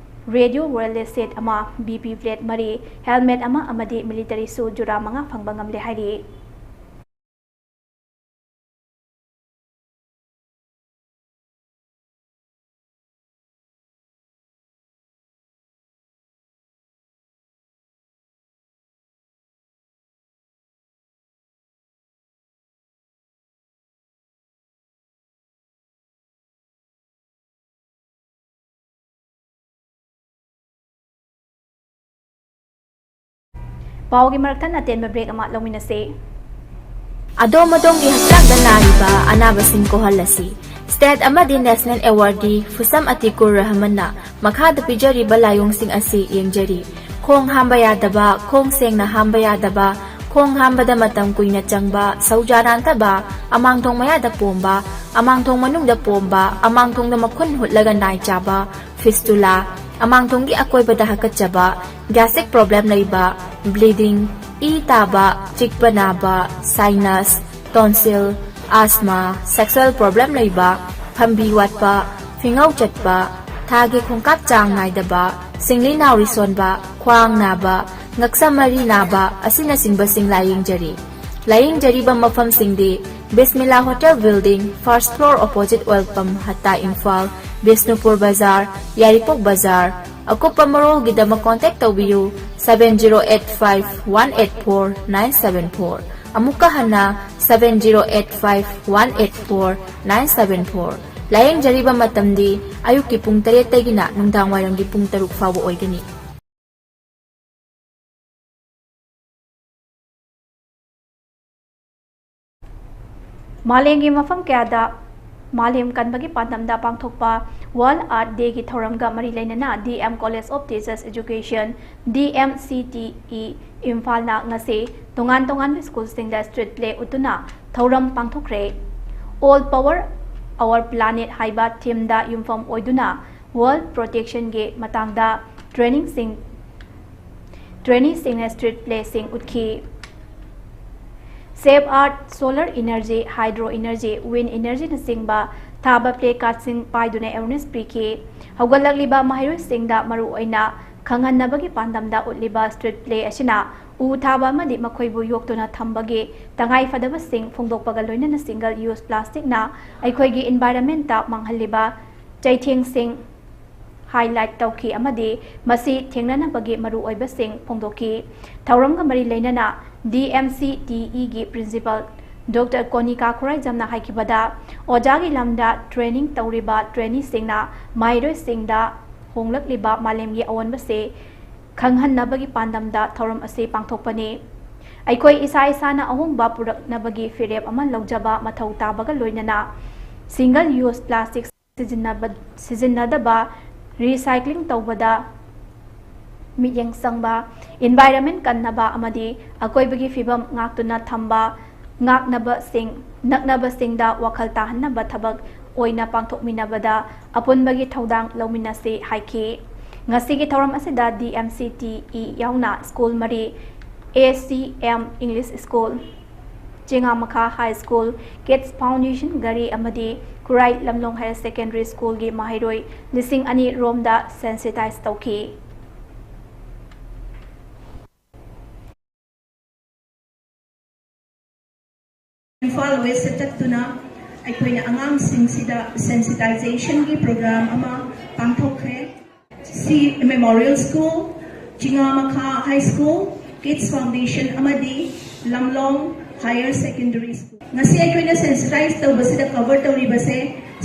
radio wireless set ꯑꯃ, B P plate ꯃꯔꯤ, helmet ꯑꯃ ꯑꯃꯗꯤ military shoe ꯖꯨꯔꯥ ꯃꯉꯥ ꯐꯪꯕ ꯉꯝꯂꯦ ꯍꯥꯏꯔꯤ꯫ ꯄꯥꯎꯒꯤ ꯃꯔꯛ ꯊꯠꯅ ꯑꯇꯦꯟꯕ break ꯑꯃ ꯂꯧꯃꯤꯟꯅꯁꯤ꯫ ꯑꯗꯣꯝ ꯑꯗꯣꯝꯒꯤ ꯍꯛꯆꯥꯡꯗ ꯅꯥꯔꯤꯕ ꯑꯅꯥꯕꯁꯤꯡ ꯀꯣꯛꯍꯜꯂꯁꯤ꯫ State ꯑꯃꯗꯤ National Awardee ꯐꯨꯁꯝ ꯑꯇꯤꯀꯨꯔ ꯔꯍꯃꯟꯅ ꯃꯈꯥꯗ ꯄꯤꯖꯔꯤꯕ ꯂꯥꯏꯑꯣꯡꯁꯤꯡ ꯑꯁꯤ ꯌꯦꯡꯖꯔꯤ꯫ ꯈꯣꯡ ꯍꯥꯝꯕ ꯌꯥꯗꯕ, ꯈꯣꯡ ꯁꯦꯡꯅ ꯍꯥꯝꯕ ꯌꯥꯗꯕ, ꯈꯣꯡ ꯍꯥꯝꯕꯗ ꯃꯇꯝ ꯀꯨꯏꯅ ꯆꯪꯕ, ꯁꯧꯖꯥ ꯅꯥꯟꯊꯕ, ꯑꯃꯥꯡꯊꯣꯡ ꯃꯌꯥꯗ ꯄꯣꯝꯕ, ꯑꯃꯥꯡꯊꯣꯡ ꯃꯅꯨꯡꯗ ꯄꯣꯝꯕ, ꯑꯃꯥꯡꯊꯣꯡꯗ ꯃꯈꯨꯟ ꯍꯨꯠꯂꯒ ꯅꯥꯏ ꯆꯥꯕ, fistula, ꯑꯃꯥꯡꯊꯣꯡꯒꯤ ꯑꯀꯣꯏꯕꯗ ꯍꯥꯀꯠꯆꯕ, gastric problem ꯂꯩꯕ, bleeding, ꯏ ꯇꯥꯕ, ꯆꯤꯛꯄ ꯅꯥꯕ, sinus, tonsil, asthma, sexual problem ꯂꯩꯕ, ꯐꯝꯕꯤ ꯋꯥꯠꯄ, ꯐꯤꯉꯧ ꯆꯠꯄ, ꯊꯥꯒꯤ ꯈꯣꯡꯀꯥꯞ ꯆꯥꯡ ꯅꯥꯏꯗꯕ, ꯁꯤꯡꯂꯤ ꯅꯥꯎꯔꯤ ꯁꯣꯟꯕ, ꯈ꯭ꯋꯥꯡ ꯅꯥꯕ, ꯉꯛꯁꯝ ꯃꯔꯤ ꯅꯥꯕ ꯑꯁꯤꯅꯆꯤꯡꯕꯁꯤꯡ ꯂꯥꯌꯦꯡꯖꯔꯤ꯫ ꯂꯥꯌꯦꯡꯖꯔꯤꯕ ꯃꯐꯝꯁꯤꯡꯗꯤ: Bismillah hotel building, first floor, opposite oil pump, Hatta, Imphal, Bishnupur Bazar, Yairipok Bazar. ꯑꯀꯨꯞꯄ ꯃꯔꯣꯜꯒꯤꯗꯃꯛ ꯀꯣꯟꯇꯦꯛ ꯇꯧꯕꯤꯌꯨ, seven zero eight five one eight four nine seven four꯫ ꯑꯃꯨꯛꯀ ꯍꯟꯅ, seven zero eight five one eight four nine seven four꯫ ꯂꯥꯌꯦꯡꯖꯔꯤꯕ ꯃꯇꯝꯗꯤ ꯑꯌꯨꯛꯀꯤ ꯄꯨꯡ ꯇꯔꯦꯠꯇꯒꯤꯅ ꯅꯨꯡꯗꯥꯡꯋꯥꯏꯔꯝꯒꯤ ꯄꯨꯡ ꯇꯔꯨꯛ ꯐꯥꯎꯕ ꯑꯣꯏꯒꯅꯤ꯫ ꯃꯥꯂꯦꯝꯒꯤ ꯃꯐꯝ ꯀꯌꯥꯗ ꯃꯥꯂꯦꯝ ꯀꯟꯕꯒꯤ ꯄꯥꯟꯗꯝꯗ ꯄꯥꯡꯊꯣꯛꯄ World Earth Dayꯒꯤ ꯊꯧꯔꯝꯒ ꯃꯔꯤ ꯂꯩꯅꯅ D M College of Teachers Education, D M C T E, ꯏꯝꯐꯥꯜꯅ ꯉꯁꯤ ꯇꯣꯉꯥꯟ ꯇꯣꯉꯥꯟꯕ ꯁ꯭ꯀꯨꯜꯁꯤꯡꯗ street play ꯎꯠꯇꯨꯅ ꯊꯧꯔꯝ ꯄꯥꯡꯊꯣꯛꯈ꯭ꯔꯦ꯫ All Power Our Planet ꯍꯥꯏꯕ themeꯗ ꯌꯨꯝꯐꯝ ꯑꯣꯏꯗꯨꯅ World Protectionꯒꯤ ꯃꯇꯥꯡꯗ traineeꯁꯤꯡ, traineeꯁꯤꯡꯅ street playꯁꯤꯡ ꯎꯠꯈꯤ꯫ Save Earth, Solar Energy, Hydro Energy, Wind Energyꯅꯆꯤꯡꯕ ꯊꯥꯕ placardꯁꯤꯡ ꯄꯥꯏꯗꯨꯅ awareness ꯄꯤꯈꯤ꯫ ꯍꯧꯒꯠꯂꯛꯂꯤꯕ ꯃꯍꯩꯔꯣꯏꯁꯤꯡꯗ ꯃꯔꯨꯑꯣꯏꯅ ꯈꯪꯍꯟꯅꯕꯒꯤ ꯄꯥꯟꯗꯝꯗ ꯎꯠꯂꯤꯕ street play ꯑꯁꯤꯅ ꯎ ꯊꯥꯕ ꯑꯃꯗꯤ ꯃꯈꯣꯏꯕꯨ ꯌꯣꯛꯇꯨꯅ ꯊꯝꯕꯒꯤ ꯇꯉꯥꯏꯐꯗꯕꯁꯤꯡ ꯐꯣꯡꯗꯣꯛꯄꯒ ꯂꯣꯏꯅꯅ single use plasticꯅ ꯑꯩꯈꯣꯏꯒꯤ environmentꯇ ꯃꯥꯡꯍꯜꯂꯤꯕ ꯆꯩꯊꯦꯡꯁꯤꯡ highlight ꯇꯧꯈꯤ ꯑꯃꯗꯤ ꯃꯁꯤ ꯊꯦꯡꯅꯅꯕꯒꯤ ꯃꯔꯨꯑꯣꯏꯕꯁꯤꯡ ꯐꯣꯡꯗꯣꯛꯈꯤ꯫ ꯊꯧꯔꯝꯒ ꯃꯔꯤ ꯂꯩꯅꯅ D M C T Eꯒꯤ principal Doctor ꯀꯣꯅꯤꯀꯥ ꯈꯨꯔꯥꯏꯖꯝꯅ ꯍꯥꯏꯈꯤꯕꯗ, ꯑꯣꯖꯥꯒꯤ ꯂꯝꯗ training ꯇꯧꯔꯤꯕ traineeꯁꯤꯡꯅ ꯃꯍꯩꯔꯣꯏꯁꯤꯡꯗ ꯍꯣꯡꯂꯛꯂꯤꯕ ꯃꯥꯂꯦꯝꯒꯤ ꯑꯑꯣꯟꯕꯁꯦ ꯈꯪꯍꯟꯅꯕꯒꯤ ꯄꯥꯟꯗꯝꯗ ꯊꯧꯔꯝ ꯑꯁꯤ ꯄꯥꯡꯊꯣꯛꯄꯅꯤ꯫ ꯑꯩꯈꯣꯏ ꯏꯁꯥ ꯏꯁꯥꯅ ꯑꯍꯣꯡꯕ ꯄꯨꯔꯛꯅꯕꯒꯤ ꯐꯤꯔꯦꯞ ꯑꯃ ꯂꯧꯖꯕ ꯃꯊꯧ ꯇꯥꯕꯒ ꯂꯣꯏꯅꯅ single use plastic ꯁꯤꯖꯤꯟꯅꯕ-, ꯁꯤꯖꯤꯟꯅꯗꯕ, recycling ꯇꯧꯕꯗ ꯃꯤꯠꯌꯦꯡ ꯆꯪꯕ, environment ꯀꯟꯅꯕ ꯑꯃꯗꯤ ꯑꯀꯣꯏꯕꯒꯤ ꯐꯤꯕꯝ ꯉꯥꯛꯇꯨꯅ ꯊꯝꯕ, ꯉꯥꯛꯅꯕꯁꯤꯡ, ꯅꯛꯅꯕꯁꯤꯡꯗ ꯋꯥꯈꯜ ꯇꯥꯍꯟꯅꯕ ꯊꯕꯛ ꯑꯣꯏꯅ ꯄꯥꯡꯊꯣꯛꯃꯤꯟꯅꯕꯗ ꯑꯄꯨꯟꯕꯒꯤ ꯊꯧꯗꯥꯡ ꯂꯧꯃꯤꯟꯅꯁꯤ ꯍꯥꯏꯈꯤ꯫ ꯉꯁꯤꯒꯤ ꯊꯧꯔꯝ ꯑꯁꯤꯗ D M C T E ꯌꯥꯎꯅ ꯁ꯭ꯀꯨꯜ ꯃꯔꯤ, A C M English School, ꯆꯦꯉꯥꯃꯈꯥ High School, Kids Foundation ꯘꯔꯤ ꯑꯃꯗꯤ ꯈꯨꯔꯥꯏ ꯂꯝꯂꯣꯡ Higher Secondary Schoolꯒꯤ ꯃꯍꯩꯔꯣꯏ ꯂꯤꯁꯤꯡ ꯑꯅꯤ ꯔꯣꯝꯗ sensitize ꯇꯧꯈꯤ꯫ ꯏꯝꯐꯥꯜ ꯋꯦꯁꯇ ꯆꯠꯇꯨꯅ ꯑꯩꯈꯣꯏꯅ ꯑꯉꯥꯡꯁꯤꯡꯁꯤꯗ ꯁꯦꯟꯁꯤꯇꯥꯏꯖꯦꯁꯟꯒꯤ ꯄ꯭ꯔꯣꯒ꯭ꯔꯥꯝ ꯑꯃ ꯄꯥꯡꯊꯣꯛꯈ꯭ꯔꯦ꯫ C memorial school, Chingamakha high school, kids foundation ꯑꯃꯗꯤ ꯂꯝꯂꯣꯡ ꯍꯥꯌꯔ ꯁꯦꯀꯦꯟꯗꯔꯤ ꯁ꯭ꯀꯨꯜ꯫ ꯉꯁꯤ ꯑꯩꯈꯣꯏꯅ ꯁꯦꯟꯁꯤꯇꯥꯏꯖ ꯇꯧꯕꯁꯤꯗ ꯀꯚꯔ ꯇꯧꯔꯤꯕꯁꯦ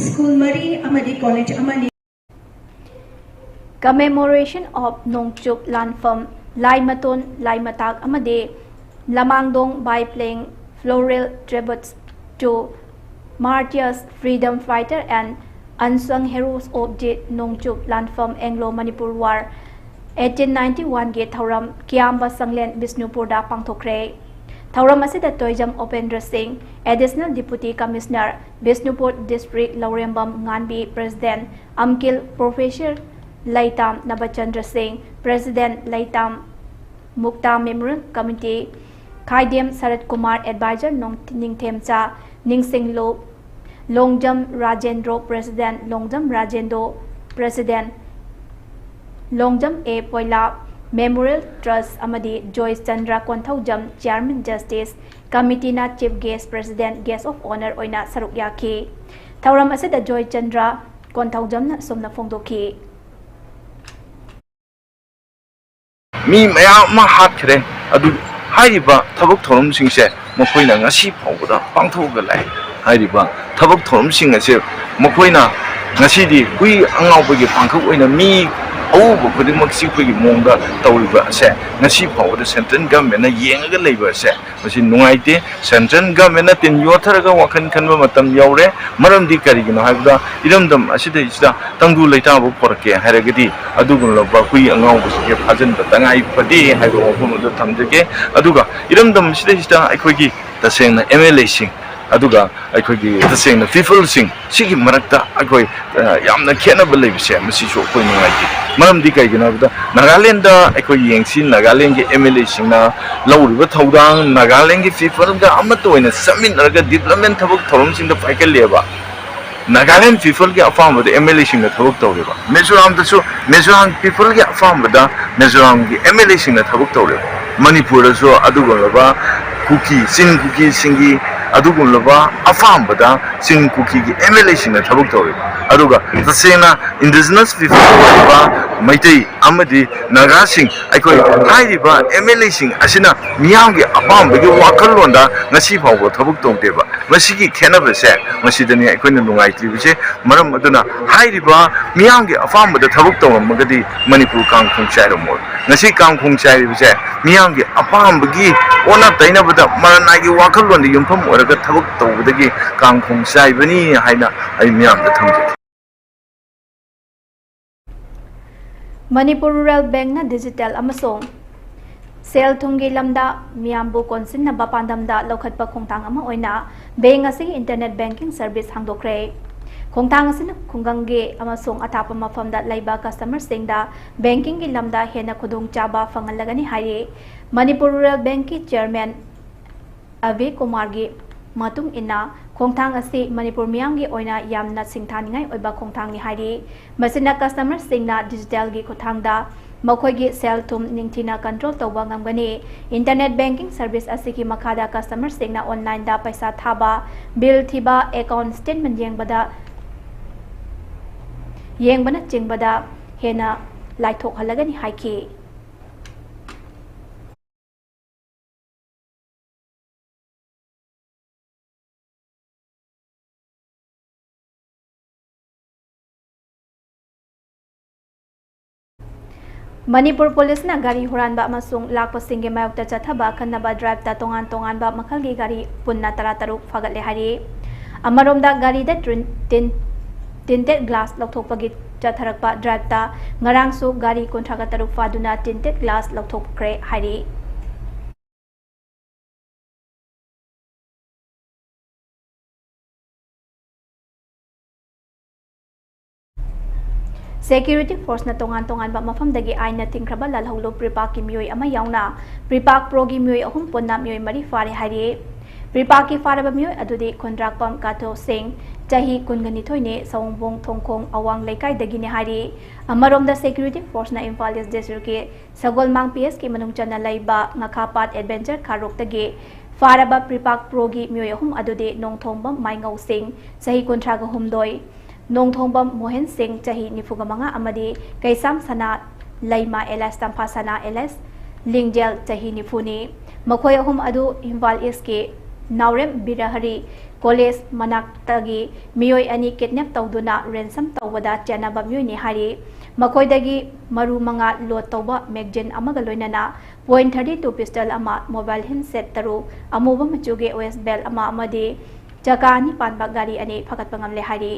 ꯁ꯭ꯀꯨꯜ ꯃꯔꯤ ꯑꯃꯗꯤ ꯀꯣꯂꯦꯖ ꯑꯃꯅꯤ꯫ Commemoration of ꯅꯣꯡꯆꯨꯞ ꯂꯥꯟꯐꯝ, ꯂꯥꯏꯃꯇꯣꯟ, ꯂꯥꯏꯃꯇꯥꯛ ꯑꯃꯗꯤ ꯂꯃꯥꯡꯗꯣꯡ by playing floral tributes to martyrs, freedom fighter and unsung heroes of the ꯅꯣꯡꯆꯨꯞ ꯂꯥꯟꯐꯝ Anglo Manipur War eighteen ninety-one ꯒꯤ ꯊꯧꯔꯝ ꯀꯤꯌꯥꯝꯕ ꯁꯪꯂꯦꯟ ꯕꯤꯁꯅꯨꯄꯨꯔꯗ ꯄꯥꯡꯊꯣꯛꯈ꯭ꯔꯦ꯫ ꯊꯧꯔꯝ ꯑꯁꯤꯗ ꯇꯣꯏꯖꯝ ꯎꯄꯦꯟꯗ꯭ꯔ ꯁꯤꯡ, Additional Deputy Commissioner Bishnupur District, ꯂꯧꯔꯦꯝꯕꯝ ꯉꯥꯟꯕꯤ, President, ꯑꯝꯀꯤꯜ Professor ꯂꯩꯇꯥꯝ ꯅꯕꯆꯟꯗ꯭ꯔ ꯁꯤꯡ, President, ꯂꯩꯇꯥꯝ ꯃꯨꯛꯇꯥ Memorial Committee, ꯈꯥꯏꯗꯦꯝ ꯁꯔꯠ ꯀꯨꯃꯥꯔ, Advisor, ꯅꯣꯡ-, ꯅꯤꯡꯊꯦꯝꯆꯥ ꯅꯤꯡꯁꯤꯡꯂꯨ, ꯂꯣꯡꯖꯝ ꯔꯥꯖꯦꯟꯗ꯭ꯔꯣ, President, ꯂꯣꯡꯖꯝ ꯔꯥꯖꯦꯟꯗꯣ, President, ꯂꯣꯡꯖꯝ ꯑꯦ ꯄꯣꯏꯂꯥ, Memorial Trust ꯑꯃꯗꯤ ꯖꯣꯏ Chandra Konthoujam, Chairman Justice Committeeꯅ Chief Guest, President, Guest of Honour ꯑꯣꯏꯅ ꯁꯔꯨꯛ ꯌꯥꯈꯤ꯫ ꯊꯧꯔꯝ ꯑꯁꯤꯗ ꯖꯣꯏ ꯆꯟꯗ꯭ꯔ ꯀꯣꯟꯊꯧꯖꯝꯅ ꯑꯁꯨꯝꯅ ꯐꯣꯡꯗꯣꯛꯈꯤ꯫ ꯃꯤ ꯃꯌꯥꯝ ꯑꯃ ꯍꯥꯠꯈ꯭ꯔꯦ꯫ ꯑꯗꯨ ꯍꯥꯏꯔꯤꯕ ꯊꯕꯛ ꯊꯧꯔꯝꯁꯤꯡꯁꯦ ꯃꯈꯣꯏꯅ ꯉꯁꯤ ꯐꯥꯎꯕꯗ ꯄꯥꯡꯊꯣꯛꯑꯒ ꯂꯥꯛꯏ꯫ ꯍꯥꯏꯔꯤꯕ ꯊꯕꯛ ꯊꯧꯔꯝꯁꯤꯡ ꯑꯁꯦ ꯃꯈꯣꯏꯅ ꯉꯁꯤꯗꯤ ꯍꯨꯏ ꯑꯉꯥꯎꯕꯒꯤ ꯄꯥꯡꯈꯛ ꯑꯣꯏꯅ ꯃꯤ ꯑꯎꯕ ꯈꯨꯗꯤꯡꯃꯛ ꯆꯤꯛꯄꯒꯤ ꯃꯑꯣꯡꯗ ꯇꯧꯔꯤꯕ ꯑꯁꯦ ꯉꯁꯤ ꯐꯥꯎꯕꯗ central governmentꯅ ꯌꯦꯡꯉꯒ ꯂꯩꯕ ꯑꯁꯦ ꯃꯁꯤ ꯅꯨꯡꯉꯥꯏꯇꯦ꯫ Central governmentꯅ ꯇꯤꯟ ꯌꯣꯠꯊꯔꯒ ꯋꯥꯈꯜ ꯈꯟꯕ ꯃꯇꯝ ꯌꯧꯔꯦ꯫ ꯃꯔꯝꯗꯤ ꯀꯔꯤꯒꯤꯅꯣ ꯍꯥꯏꯕꯗ ꯏꯔꯝꯗꯝ ꯑꯁꯤꯗꯩꯁꯤꯗ ꯇꯪꯗꯨ ꯂꯩꯇꯥꯕ ꯄꯣꯔꯛꯀꯦ ꯍꯥꯏꯔꯒꯗꯤ ꯑꯗꯨꯒꯨꯝꯂꯕ ꯍꯨꯏ ꯑꯉꯥꯎꯕꯁꯤꯡꯁꯦ ꯐꯥꯖꯤꯟꯕ ꯇꯉꯥꯏ ꯐꯗꯦ ꯍꯥꯏꯕ ꯋꯥꯐꯝ ꯑꯗꯨ ꯊꯝꯖꯒꯦ꯫ ꯑꯗꯨꯒ ꯏꯔꯝꯗꯝ ꯑꯁꯤꯗꯩꯁꯤꯗ ꯑꯩꯈꯣꯏꯒꯤ ꯇꯁꯦꯡꯅ MLAꯁꯤꯡ ꯑꯗꯨꯒ ꯑꯩꯈꯣꯏꯒꯤ ꯇꯁꯦꯡꯅ peopleꯁꯤꯡ ꯁꯤꯒꯤ ꯃꯔꯛꯇ ꯑꯩꯈꯣꯏ ꯌꯥꯝꯅ ꯈꯦꯠꯅꯕ ꯂꯩꯕꯁꯦ ꯃꯁꯤꯁꯨ ꯑꯩꯈꯣꯏ ꯅꯨꯡꯉꯥꯏꯇꯦ꯫ ꯃꯔꯝꯗꯤ ꯀꯩꯒꯤꯅꯣ ꯍꯥꯏꯕꯗ ꯅꯥꯒꯥꯂꯦꯟꯗ ꯑꯩꯈꯣꯏ ꯌꯦꯡꯁꯤ, ꯅꯥꯒꯥꯂꯦꯟꯒꯤ MLAꯁꯤꯡꯅ ꯂꯧꯔꯤꯕ ꯊꯧꯗꯥꯡ, ꯅꯥꯒꯥꯂꯦꯟꯒꯤ peopleꯒ ꯑꯃꯠꯇ ꯑꯣꯏꯅ ꯆꯠꯃꯤꯟꯅꯔꯒ development ꯊꯕꯛ ꯊꯧꯔꯝꯁꯤꯡꯗ ꯄꯥꯏꯈꯠꯂꯦꯕ꯫ ꯅꯥꯒꯥꯂꯦꯟ peopleꯒꯤ ꯑꯄꯥꯝꯕꯗ MLAꯁꯤꯡꯅ ꯊꯕꯛ ꯇꯧꯔꯦꯕ꯫ ꯃꯤꯖꯣꯔꯥꯝꯗꯁꯨ ꯃꯤꯖꯣꯔꯥꯝ peopleꯒꯤ ꯑꯄꯥꯝꯕꯗ ꯃꯤꯖꯣꯔꯥꯝꯒꯤ MLAꯁꯤꯡꯅ ꯊꯕꯛ ꯇꯧꯔꯦꯕ꯫ ꯃꯅꯤꯄꯨꯔꯗꯁꯨ ꯑꯗꯨꯒꯨꯝꯂꯕ ꯀꯨꯀꯤ, ꯆꯤꯡ ꯀꯨꯀꯤꯁꯤꯡꯒꯤ ꯑꯗꯨꯒꯨꯝꯂꯕ ꯑꯄꯥꯝꯕꯗ ꯆꯤꯡ ꯀꯨꯀꯤꯒꯤ ꯑꯦꯝ ꯑꯦꯜ ꯑꯦꯁꯤꯡꯅ ꯊꯕꯛ ꯇꯧꯔꯤꯕ, ꯑꯗꯨꯒ ꯇꯁꯦꯡꯅ indigenous people ꯑꯣꯏꯔꯤꯕ ꯃꯩꯇꯩ ꯑꯃꯗꯤ ꯅꯥꯒꯥꯁꯤꯡ, ꯑꯩꯈꯣꯏ ꯍꯥꯏꯔꯤꯕ ꯑꯦꯝ ꯑꯦꯜ ꯑꯦꯁꯤꯡ ꯑꯁꯤꯅ ꯃꯤꯌꯥꯝꯒꯤ ꯑꯄꯥꯝꯕꯒꯤ ꯋꯥꯈꯜꯂꯣꯟꯗ ꯉꯁꯤ ꯐꯥꯎꯕ ꯊꯕꯛ ꯇꯧꯗꯦꯕ꯫ ꯃꯁꯤꯒꯤ ꯈꯦꯠꯅꯕꯁꯦ, ꯃꯁꯤꯗꯅꯤ ꯑꯩꯈꯣꯏꯅ ꯅꯨꯡꯉꯥꯏꯇ꯭ꯔꯤꯕꯁꯦ꯫ ꯃꯔꯝ ꯑꯗꯨꯅ ꯍꯥꯏꯔꯤꯕ ꯃꯤꯌꯥꯝꯒꯤ ꯑꯄꯥꯝꯕꯗ ꯊꯕꯛ ꯇꯧꯔꯝꯃꯒꯗꯤ ꯃꯅꯤꯄꯨꯔ ꯀꯥꯡꯈꯣꯡ ꯆꯥꯏꯔꯝꯃꯣꯏ꯫ ꯉꯁꯤ ꯀꯥꯡꯈꯣꯡ ꯆꯥꯏꯔꯤꯕꯁꯦ ꯃꯤꯌꯥꯝꯒꯤ ꯑꯄꯥꯝꯕꯒꯤ ꯑꯣꯟꯅ ꯇꯩꯅꯕꯗ, ꯃꯔꯅꯥꯏꯒꯤ ꯋꯥꯈꯜꯂꯣꯟꯗ ꯌꯨꯝꯐꯝ ꯑꯣꯏꯔꯒ ꯊꯕꯛ ꯇꯧꯕꯗꯒꯤ ꯀꯥꯡꯈꯣꯡ ꯆꯥꯏꯕꯅꯤ ꯍꯥꯏꯅ ꯑꯩ ꯃꯤꯌꯥꯝꯗ ꯊꯝꯖꯒꯦ꯫ ꯃꯅꯤꯄꯨꯔ ꯔꯨꯔꯦꯜ ꯕꯦꯡꯛꯅ ꯗꯤꯖꯤꯇꯦꯜ ꯑꯃꯁꯨꯡ ꯁꯦꯜ ꯊꯨꯝꯒꯤ ꯂꯝꯗ ꯃꯤꯌꯥꯝꯕꯨ ꯀꯣꯟꯁꯤꯟꯅꯕ ꯄꯥꯟꯗꯝꯗ ꯂꯧꯈꯠꯄ ꯈꯣꯡꯊꯥꯡ ꯑꯃ ꯑꯣꯏꯅ ꯕꯦꯡꯛ ꯑꯁꯤꯒꯤ ꯏꯟꯇꯔꯅꯦꯠ ꯕꯦꯡꯀꯤꯡ ꯁꯔꯚꯤꯁ ꯍꯥꯡꯗꯣꯛꯈ꯭ꯔꯦ꯫ ꯈꯣꯡꯊꯥꯡ ꯑꯁꯤꯅ ꯈꯨꯡꯒꯪꯒꯤ ꯑꯃꯁꯨꯡ ꯑꯊꯥꯞꯄ ꯃꯐꯝꯗ ꯂꯩꯕ ꯀꯁꯇꯃꯔꯁꯤꯡꯗ ꯕꯦꯡꯀꯤꯡꯒꯤ ꯂꯝꯗ ꯍꯦꯟꯅ ꯈꯨꯗꯣꯡꯆꯥꯕ ꯐꯪꯍꯜꯂꯒꯅꯤ ꯍꯥꯏꯔꯤ꯫ ꯃꯅꯤꯄꯨꯔ ꯔꯨꯔꯦꯜ ꯕꯦꯡꯛꯀꯤ ꯆꯤꯌꯔꯃꯦꯟ ꯑꯚꯤ ꯀꯨꯃꯥꯔꯒꯤ ꯃꯇꯨꯡ ꯏꯟꯅ, ꯈꯣꯡꯊꯥꯡ ꯑꯁꯤ ꯃꯅꯤꯄꯨꯔ ꯃꯤꯌꯥꯝꯒꯤ ꯑꯣꯏꯅ ꯌꯥꯝꯅ ꯁꯤꯡꯊꯥꯅꯤꯡꯉꯥꯏ ꯑꯣꯏꯕ ꯈꯣꯡꯊꯥꯡꯅꯤ ꯍꯥꯏꯔꯤ꯫ ꯃꯁꯤꯅ ꯀꯁꯇꯃꯔꯁꯤꯡꯅ ꯗꯤꯖꯤꯇꯦꯜꯒꯤ ꯈꯨꯠꯊꯥꯡꯗ ꯃꯈꯣꯏꯒꯤ ꯁꯦꯜ ꯊꯨꯝ ꯅꯤꯡꯊꯤꯅ ꯀꯟꯇ꯭ꯔꯣꯜ ꯇꯧꯕ ꯉꯝꯒꯅꯤ꯫ ꯏꯟꯇꯔꯅꯦꯠ ꯕꯦꯡꯀꯤꯡ ꯁꯔꯚꯤꯁ ꯑꯁꯤꯒꯤ ꯃꯈꯥꯗ ꯀꯁꯇꯃꯔꯁꯤꯡꯅ ꯑꯣꯟꯂꯥꯏꯟꯗ ꯄꯩꯁꯥ ꯊꯥꯕ, ꯕꯤꯜ ꯊꯤꯕ, ꯑꯦꯀꯥꯎꯟ ꯁ꯭ꯇꯦꯠꯃꯦꯟ ꯌꯦꯡꯕꯗ, ꯌꯦꯡꯕꯅꯆꯤꯡꯕꯗ ꯍꯦꯟꯅ ꯂꯥꯏꯊꯣꯛꯍꯜꯂꯒꯅꯤ ꯍꯥꯏꯈꯤ꯫ ꯃꯅꯤꯄꯨꯔ ꯄꯨꯂꯤꯁꯅ ꯒꯥꯔꯤ ꯍꯨꯔꯥꯟꯕ ꯑꯃꯁꯨꯡ ꯂꯥꯛꯄꯁꯤꯡꯒꯤ ꯃꯥꯌꯣꯛꯇ ꯆꯠꯊꯕ ꯑꯈꯟꯅꯕ ꯗ꯭ꯔꯥꯏꯚꯇ ꯇꯣꯉꯥꯟ ꯇꯣꯉꯥꯟꯕ ꯃꯈꯜꯒꯤ ꯒꯥꯔꯤ ꯄꯨꯟꯅ ꯇꯔꯥꯇꯔꯨꯛ ꯐꯥꯒꯠꯂꯦ ꯍꯥꯏꯔꯤ꯫ ꯑꯃꯔꯣꯝꯗ, ꯒꯥꯔꯤꯗ ꯇ꯭ꯔꯤꯟ-, ꯇꯤꯟ-, ꯇꯤꯟꯇꯦꯗ ꯒ꯭ꯂꯥꯁ ꯂꯧꯊꯣꯛꯄꯒꯤ ꯆꯠꯊꯔꯛꯄ ꯗ꯭ꯔꯥꯏꯚꯇ ꯉꯔꯥꯡꯁꯨ ꯒꯥꯔꯤ ꯀꯨꯟꯊ꯭ꯔꯥꯒ ꯇꯔꯨꯛ ꯐꯥꯗꯨꯅ ꯇꯤꯟꯇꯦꯗ ꯒ꯭ꯂꯥꯁ ꯂꯧꯊꯣꯛꯈ꯭ꯔꯦ ꯍꯥꯏꯔꯤ꯫ ꯁꯦꯀ꯭ꯌꯨꯔꯤꯇꯤ ꯐꯣꯔꯁꯅ ꯇꯣꯉꯥꯟ ꯇꯣꯉꯥꯟꯕ ꯃꯐꯝꯗꯒꯤ ꯑꯥꯏꯟꯅ ꯊꯤꯡꯈ꯭ꯔꯕ ꯂꯥꯜꯍꯧꯂꯨꯞ ꯄ꯭ꯔꯤꯄꯥꯛꯀꯤ ꯃꯤꯑꯣꯏ ꯑꯃ ꯌꯥꯎꯅ ꯄ꯭ꯔꯤꯄꯥꯛ ꯄ꯭ꯔꯣꯒꯤ ꯃꯤꯑꯣꯏ ꯑꯍꯨꯝ ꯄꯨꯟꯅ ꯃꯤꯑꯣꯏ ꯃꯔꯤ ꯐꯥꯔꯦ ꯍꯥꯏꯔꯤ꯫ ꯄ꯭ꯔꯤꯄꯥꯛꯀꯤ ꯐꯥꯔꯕ ꯃꯤꯑꯣꯏ ꯑꯗꯨꯗꯤ ꯈꯨꯟꯗ꯭ꯔꯥꯛꯄꯝ ꯀꯥꯊꯣ ꯁꯤꯡ, ꯆꯍꯤ ꯀꯨꯟꯒ ꯅꯤꯊꯣꯏꯅꯤ, ꯁꯑꯣꯡꯕꯣꯡ ꯊꯣꯡꯈꯣꯡ ꯑꯋꯥꯡ ꯂꯩꯀꯥꯏꯗꯒꯤꯅꯤ ꯍꯥꯏꯔꯤ꯫ ꯑꯃꯔꯣꯝꯗ, ꯁꯦꯀ꯭ꯌꯨꯔꯤꯇꯤ ꯐꯣꯔꯁꯅ ꯏꯝꯐꯥꯜ ꯏꯁ ꯗꯤꯁꯇ꯭ꯔꯤꯛꯀꯤ ꯁꯒꯣꯜꯃꯥꯡ ꯄꯤ ꯑꯦꯁꯀꯤ ꯃꯅꯨꯡ ꯆꯟꯅ ꯂꯩꯕ ꯉꯥꯈꯥꯄꯥꯠ ꯑꯦꯗꯚꯦꯟꯆꯔ ꯈꯥꯔꯣꯛꯇꯒꯤ ꯐꯥꯔꯕ ꯄ꯭ꯔꯤꯄꯥꯛ ꯄ꯭ꯔꯣꯒꯤ ꯃꯤꯑꯣꯏ ꯑꯍꯨꯝ ꯑꯗꯨꯗꯤ ꯅꯣꯡꯊꯣꯡꯕꯝ ꯃꯥꯏꯉꯧ ꯁꯤꯡ, ꯆꯍꯤ ꯀꯨꯟꯊ꯭ꯔꯥꯒ ꯍꯨꯝꯗꯣꯏ, ꯅꯣꯡꯊꯣꯡꯕꯝ ꯃꯣꯍꯦꯟ ꯁꯤꯡ, ꯆꯍꯤ ꯅꯤꯐꯨꯒ ꯃꯉꯥ, ꯑꯃꯗꯤ ꯀꯩꯁꯥꯝ ꯁꯅꯥ ꯂꯩꯃ alias ꯇꯝꯐꯥ ꯁꯅꯥ alias ꯂꯤꯡꯖꯦꯜ, ꯆꯍꯤ ꯅꯤꯐꯨꯅꯤ꯫ ꯃꯈꯣꯏ ꯑꯍꯨꯝ ꯑꯗꯨ ꯏꯝꯐꯥꯜ ꯏꯁꯀꯤ ꯅꯥꯎꯔꯦꯝ ꯕꯤꯔꯍꯔꯤ ꯀꯣꯂꯦꯖ ꯃꯅꯥꯛꯇꯒꯤ ꯃꯤꯑꯣꯏ ꯑꯅꯤ ꯀꯤꯗꯅꯦꯞ ꯇꯧꯗꯨꯅ ꯔꯦꯟꯁꯝ ꯇꯧꯕꯗ ꯆꯦꯟꯅꯕ ꯃꯤꯑꯣꯏꯅꯤ ꯍꯥꯏꯔꯤ꯫ ꯃꯈꯣꯏꯗꯒꯤ ꯃꯔꯨ ꯃꯉꯥ ꯂꯣꯗ ꯇꯧꯕ ꯃꯦꯒꯖꯤꯟ ꯑꯃꯒ ꯂꯣꯏꯅꯅ ꯄꯣꯏꯟ ꯊꯥꯔꯇꯤ ꯇꯨ ꯄꯤꯁꯇꯜ ꯑꯃ, ꯃꯣꯕꯥꯏꯜ ꯍꯦꯟꯁꯦꯠ ꯇꯔꯨꯛ, ꯑꯃꯨꯕ ꯃꯆꯨꯒꯤ ꯋꯦꯁ ꯕꯦꯜ ꯑꯃ ꯑꯃꯗꯤ ꯆꯀꯥ ꯑꯅꯤ ꯄꯥꯟꯕ ꯒꯥꯔꯤ ꯑꯅꯤ ꯐꯒꯠꯄ ꯉꯝꯂꯦ ꯍꯥꯏꯔꯤ꯫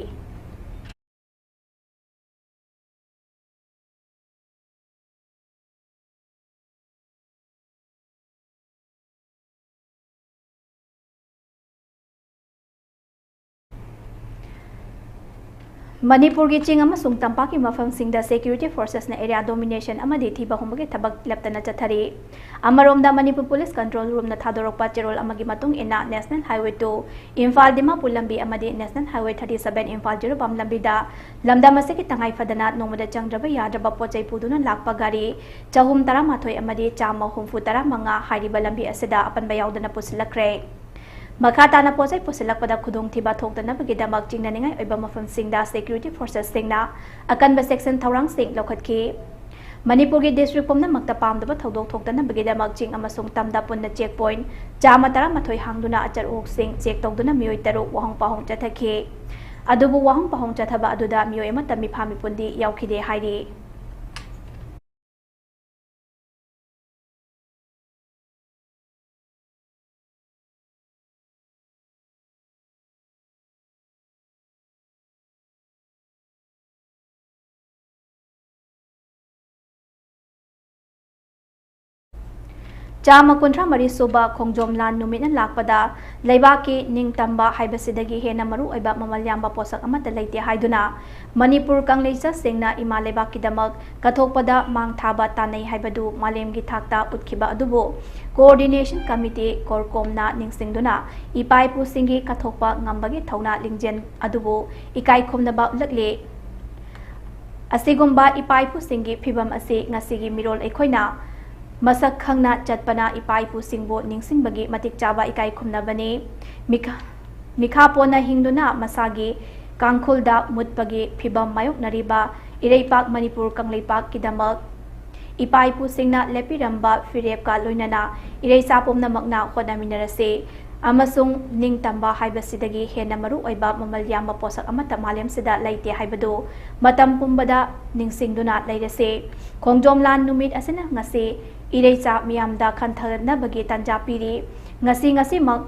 ꯃꯅꯤꯄꯨꯔꯒꯤ ꯆꯤꯡ ꯑꯃꯁꯨꯡ ꯇꯝꯄꯥꯛꯀꯤ ꯃꯐꯝꯁꯤꯡꯗ ꯁꯦꯀ꯭ꯌꯨꯔꯤꯇꯤ ꯐꯣꯔꯁꯦꯁꯅ ꯑꯦꯔꯤꯌꯥ ꯗꯣꯃꯤꯅꯦꯁꯟ ꯑꯃꯗꯤ ꯊꯤꯕ ꯍꯨꯝꯕꯒꯤ ꯊꯕꯛ ꯂꯦꯞꯇꯅ ꯆꯠꯊꯔꯤ꯫ ꯑꯃꯔꯣꯝꯗ, ꯃꯅꯤꯄꯨꯔ ꯄꯨꯂꯤꯁ ꯀꯟꯇ꯭ꯔꯣꯜ ꯔꯨꯝꯅ ꯊꯥꯗꯣꯔꯛꯄ ꯆꯦꯔꯣꯜ ꯑꯃꯒꯤ ꯃꯇꯨꯡ ꯏꯟꯅ, national highway two, Imphal Dimapur ꯂꯝꯕꯤ ꯑꯃꯗꯤ national highway thirty seven Imphal Jiribam ꯂꯝꯕꯤꯗ ꯂꯝꯗꯝ ꯑꯁꯤꯒꯤ ꯇꯉꯥꯏ ꯐꯗꯅ ꯅꯣꯡꯃꯗ ꯆꯪꯗ꯭ꯔꯕ ꯌꯥꯗ꯭ꯔꯕ ꯄꯣꯠ ꯆꯩ ꯄꯨꯗꯨꯅ ꯂꯥꯛꯄ ꯒꯥꯔꯤ ꯆꯍꯨꯝ ꯇꯔꯥꯃꯥꯊꯣꯏ ꯑꯃꯗꯤ ꯆꯥꯝꯃ ꯍꯨꯝꯐꯨ ꯇꯔꯥꯃꯉꯥ ꯍꯥꯏꯔꯤꯕ ꯂꯝꯕꯤ ꯑꯁꯤꯗ ꯑꯄꯟꯕ ꯌꯥꯎꯗꯅ ꯄꯨꯁꯤꯜꯂꯛꯈ꯭ꯔꯦ꯫ ꯃꯈꯥ ꯇꯥꯅ ꯄꯣꯠ ꯆꯩ ꯄꯨꯁꯤꯜꯂꯛꯄꯗ ꯈꯨꯗꯣꯡꯊꯤꯕ ꯊꯣꯛꯇꯅꯕꯒꯤꯗꯃꯛ ꯆꯤꯡꯅꯅꯤꯡꯉꯥꯏ ꯑꯣꯏꯕ ꯃꯐꯝꯁꯤꯡꯗ ꯁꯦꯀ꯭ꯌꯨꯔꯤꯇꯤ ꯐꯣꯔꯁꯦꯁꯁꯤꯡꯅ ꯑꯀꯟꯕ ꯆꯦꯛꯁꯤꯟ ꯊꯧꯔꯥꯡꯁꯤꯡ ꯂꯧꯈꯠꯈꯤ꯫ ꯃꯅꯤꯄꯨꯔꯒꯤ ꯗꯤꯁꯇ꯭ꯔꯤꯛ ꯄꯨꯝꯅꯃꯛꯇ ꯄꯥꯝꯗꯕ ꯊꯧꯗꯣꯛ ꯊꯣꯛꯇꯅꯕꯒꯤꯗꯃꯛ ꯆꯤꯡ ꯑꯃꯁꯨꯡ ꯇꯝꯗ ꯄꯨꯟꯅ ꯆꯦꯛ ꯄꯣꯏꯟꯠ ꯆꯥꯝꯃ ꯇꯔꯥꯃꯥꯊꯣꯏ ꯍꯥꯡꯗꯨꯅ ꯑꯆꯔ ꯑꯍꯣꯛꯁꯤꯡ ꯆꯦꯛ ꯇꯧꯗꯨꯅ ꯃꯤꯑꯣꯏ ꯇꯔꯨꯛ ꯋꯥꯍꯪ ꯄꯥꯎꯍꯪ ꯆꯠꯊꯈꯤ꯫ ꯑꯗꯨꯕꯨ ꯋꯥꯍꯪ ꯄꯥꯎꯍꯪ ꯆꯠꯊꯕ ꯑꯗꯨꯗ ꯃꯤꯑꯣꯏ ꯑꯃꯠꯇ ꯃꯤꯐꯥ ꯃꯤꯄꯨꯟꯗꯤ ꯌꯥꯎꯈꯤꯗꯦ ꯍꯥꯏꯔꯤ꯫ ꯆꯥꯝꯃ ꯀꯨꯟꯊ꯭ꯔꯥ ꯃꯔꯤ ꯁꯨꯕ ꯈꯣꯡꯖꯣꯝ ꯂꯥꯟ ꯅꯨꯃꯤꯠꯅ ꯂꯥꯛꯄꯗ ꯂꯩꯕꯥꯛꯀꯤ ꯅꯤꯡꯇꯝꯕ ꯍꯥꯏꯕꯁꯤꯗꯒꯤ ꯍꯦꯟꯅ ꯃꯔꯨ ꯑꯣꯏꯕ ꯃꯃꯜ ꯌꯥꯝꯕ ꯄꯣꯠꯁꯛ ꯑꯃꯠꯇ ꯂꯩꯇꯦ ꯍꯥꯏꯗꯨꯅ ꯃꯅꯤꯄꯨꯔ ꯀꯪꯂꯩꯆꯠꯁꯤꯡꯅ ꯏꯃꯥ ꯂꯩꯕꯥꯛꯀꯤꯗꯃꯛ ꯀꯠꯊꯣꯛꯄꯗ ꯃꯥꯡ ꯊꯥꯕ ꯇꯥꯟꯅꯩ ꯍꯥꯏꯕꯗꯨ ꯃꯥꯂꯦꯝꯒꯤ ꯊꯥꯛꯇ ꯎꯠꯈꯤꯕ ꯑꯗꯨꯕꯨ ꯀꯣꯑꯣꯔꯗꯤꯅꯦꯁꯟ ꯀꯃꯤꯇꯤ, ꯀꯣꯔꯀꯣꯝꯅ ꯅꯤꯡꯁꯤꯡꯗꯨꯅ ꯏꯄꯥ ꯏꯄꯨꯁꯤꯡꯒꯤ ꯀꯠꯊꯣꯛꯄ ꯉꯝꯕꯒꯤ ꯊꯧꯅꯥ ꯂꯤꯡꯖꯦꯜ ꯑꯗꯨꯕꯨ ꯏꯀꯥꯏ ꯈꯨꯝꯅꯕ ꯎꯠꯂꯛꯂꯤ꯫ ꯑꯁꯤꯒꯨꯝꯕ ꯏꯄꯥ ꯏꯄꯨꯁꯤꯡꯒꯤ ꯐꯤꯕꯝ ꯑꯁꯤ ꯉꯁꯤꯒꯤ ꯃꯤꯔꯣꯜ ꯑꯩꯈꯣꯏꯅ ꯃꯁꯛ ꯈꯪꯅ ꯆꯠꯄꯅ ꯏꯄꯥ ꯏꯄꯨꯁꯤꯡꯕꯨ ꯅꯤꯡꯁꯤꯡꯕꯒꯤ ꯃꯇꯤꯛ ꯆꯥꯕ ꯏꯀꯥꯏ ꯈꯨꯝꯅꯕꯅꯤ꯫ ꯃꯤꯈꯥ-, ꯃꯤꯈꯥ ꯄꯣꯟꯅ ꯍꯤꯡꯗꯨꯅ ꯃꯁꯥꯒꯤ ꯀꯥꯡꯈꯨꯜꯗ ꯃꯨꯠꯄꯒꯤ ꯐꯤꯚꯝ ꯃꯥꯌꯣꯛꯅꯔꯤꯕ ꯏꯔꯩꯄꯥꯛ ꯃꯅꯤꯄꯨꯔ ꯀꯪꯂꯩꯄꯥꯛꯀꯤꯗꯃꯛ ꯏꯄꯥ ꯏꯄꯨꯁꯤꯡꯅ ꯂꯦꯞꯄꯤꯔꯝꯕ ꯐꯤꯔꯦꯞꯀ ꯂꯣꯏꯅꯅ ꯏꯔꯩꯆꯥ ꯄꯨꯝꯅꯃꯛꯅ ꯍꯣꯠꯅꯃꯤꯟꯅꯔꯁꯤ ꯑꯃꯁꯨꯡ ꯅꯤꯡꯇꯝꯕ ꯍꯥꯏꯕꯁꯤꯗꯒꯤ ꯍꯦꯟꯅ ꯃꯔꯨ ꯑꯣꯏꯕ ꯃꯃꯜ ꯌꯥꯝꯕ ꯄꯣꯠꯁꯛ ꯑꯃꯠꯇ ꯃꯥꯂꯦꯝꯁꯤꯗ ꯂꯩꯇꯦ ꯍꯥꯏꯕꯗꯨ ꯃꯇꯝ ꯄꯨꯝꯕꯗ ꯅꯤꯡꯁꯤꯡꯗꯨꯅ ꯂꯩꯔꯁꯤ꯫ ꯈꯣꯡꯖꯣꯝ ꯂꯥꯟ ꯅꯨꯃꯤꯠ ꯑꯁꯤꯅ ꯉꯁꯤ ꯏꯔꯩꯆꯥ ꯃꯤꯌꯥꯝꯗ ꯈꯟꯊꯅꯕꯒꯤ ꯇꯥꯟꯖꯥ ꯄꯤꯔꯤ꯫ ꯉꯁꯤ ꯉꯁꯤꯃꯛ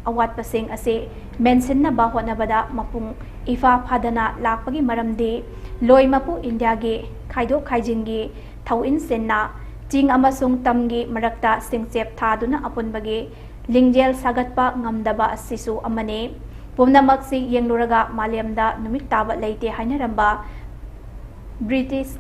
ꯑꯋꯥꯠꯄꯁꯤꯡ ꯑꯁꯤ ꯃꯦꯟꯁꯤꯟꯅꯕ ꯍꯣꯠꯅꯕꯗ ꯃꯄꯨꯡ ꯏꯐꯥ ꯐꯥꯗꯅ ꯂꯥꯛꯄꯒꯤ ꯃꯔꯝꯗꯤ ꯂꯣꯏ ꯃꯄꯨ ꯏꯟꯗꯤꯌꯥꯒꯤ ꯈꯥꯏꯗꯣꯛ ꯈꯥꯏꯖꯤꯟꯒꯤ ꯊꯧꯏꯟꯁꯤꯟꯅ ꯆꯤꯡ ꯑꯃꯁꯨꯡ ꯇꯝꯒꯤ ꯃꯔꯛꯇ ꯁꯤꯡꯆꯦꯞ ꯊꯥꯗꯨꯅ ꯑꯄꯨꯟꯕꯒꯤ ꯂꯤꯡꯖꯦꯜ ꯁꯥꯒꯠꯄ ꯉꯝꯗꯕ ꯑꯁꯤꯁꯨ ꯑꯃꯅꯤ꯫ ꯄꯨꯝꯅꯃꯛꯁꯤ ꯌꯦꯡꯂꯨꯔꯒ ꯃꯥꯂꯦꯝꯗ ꯅꯨꯃꯤꯠ ꯇꯥꯕ ꯂꯩꯇꯦ ꯍꯥꯏꯅꯔꯝꯕ ꯕ꯭ꯔꯤꯇꯤꯁ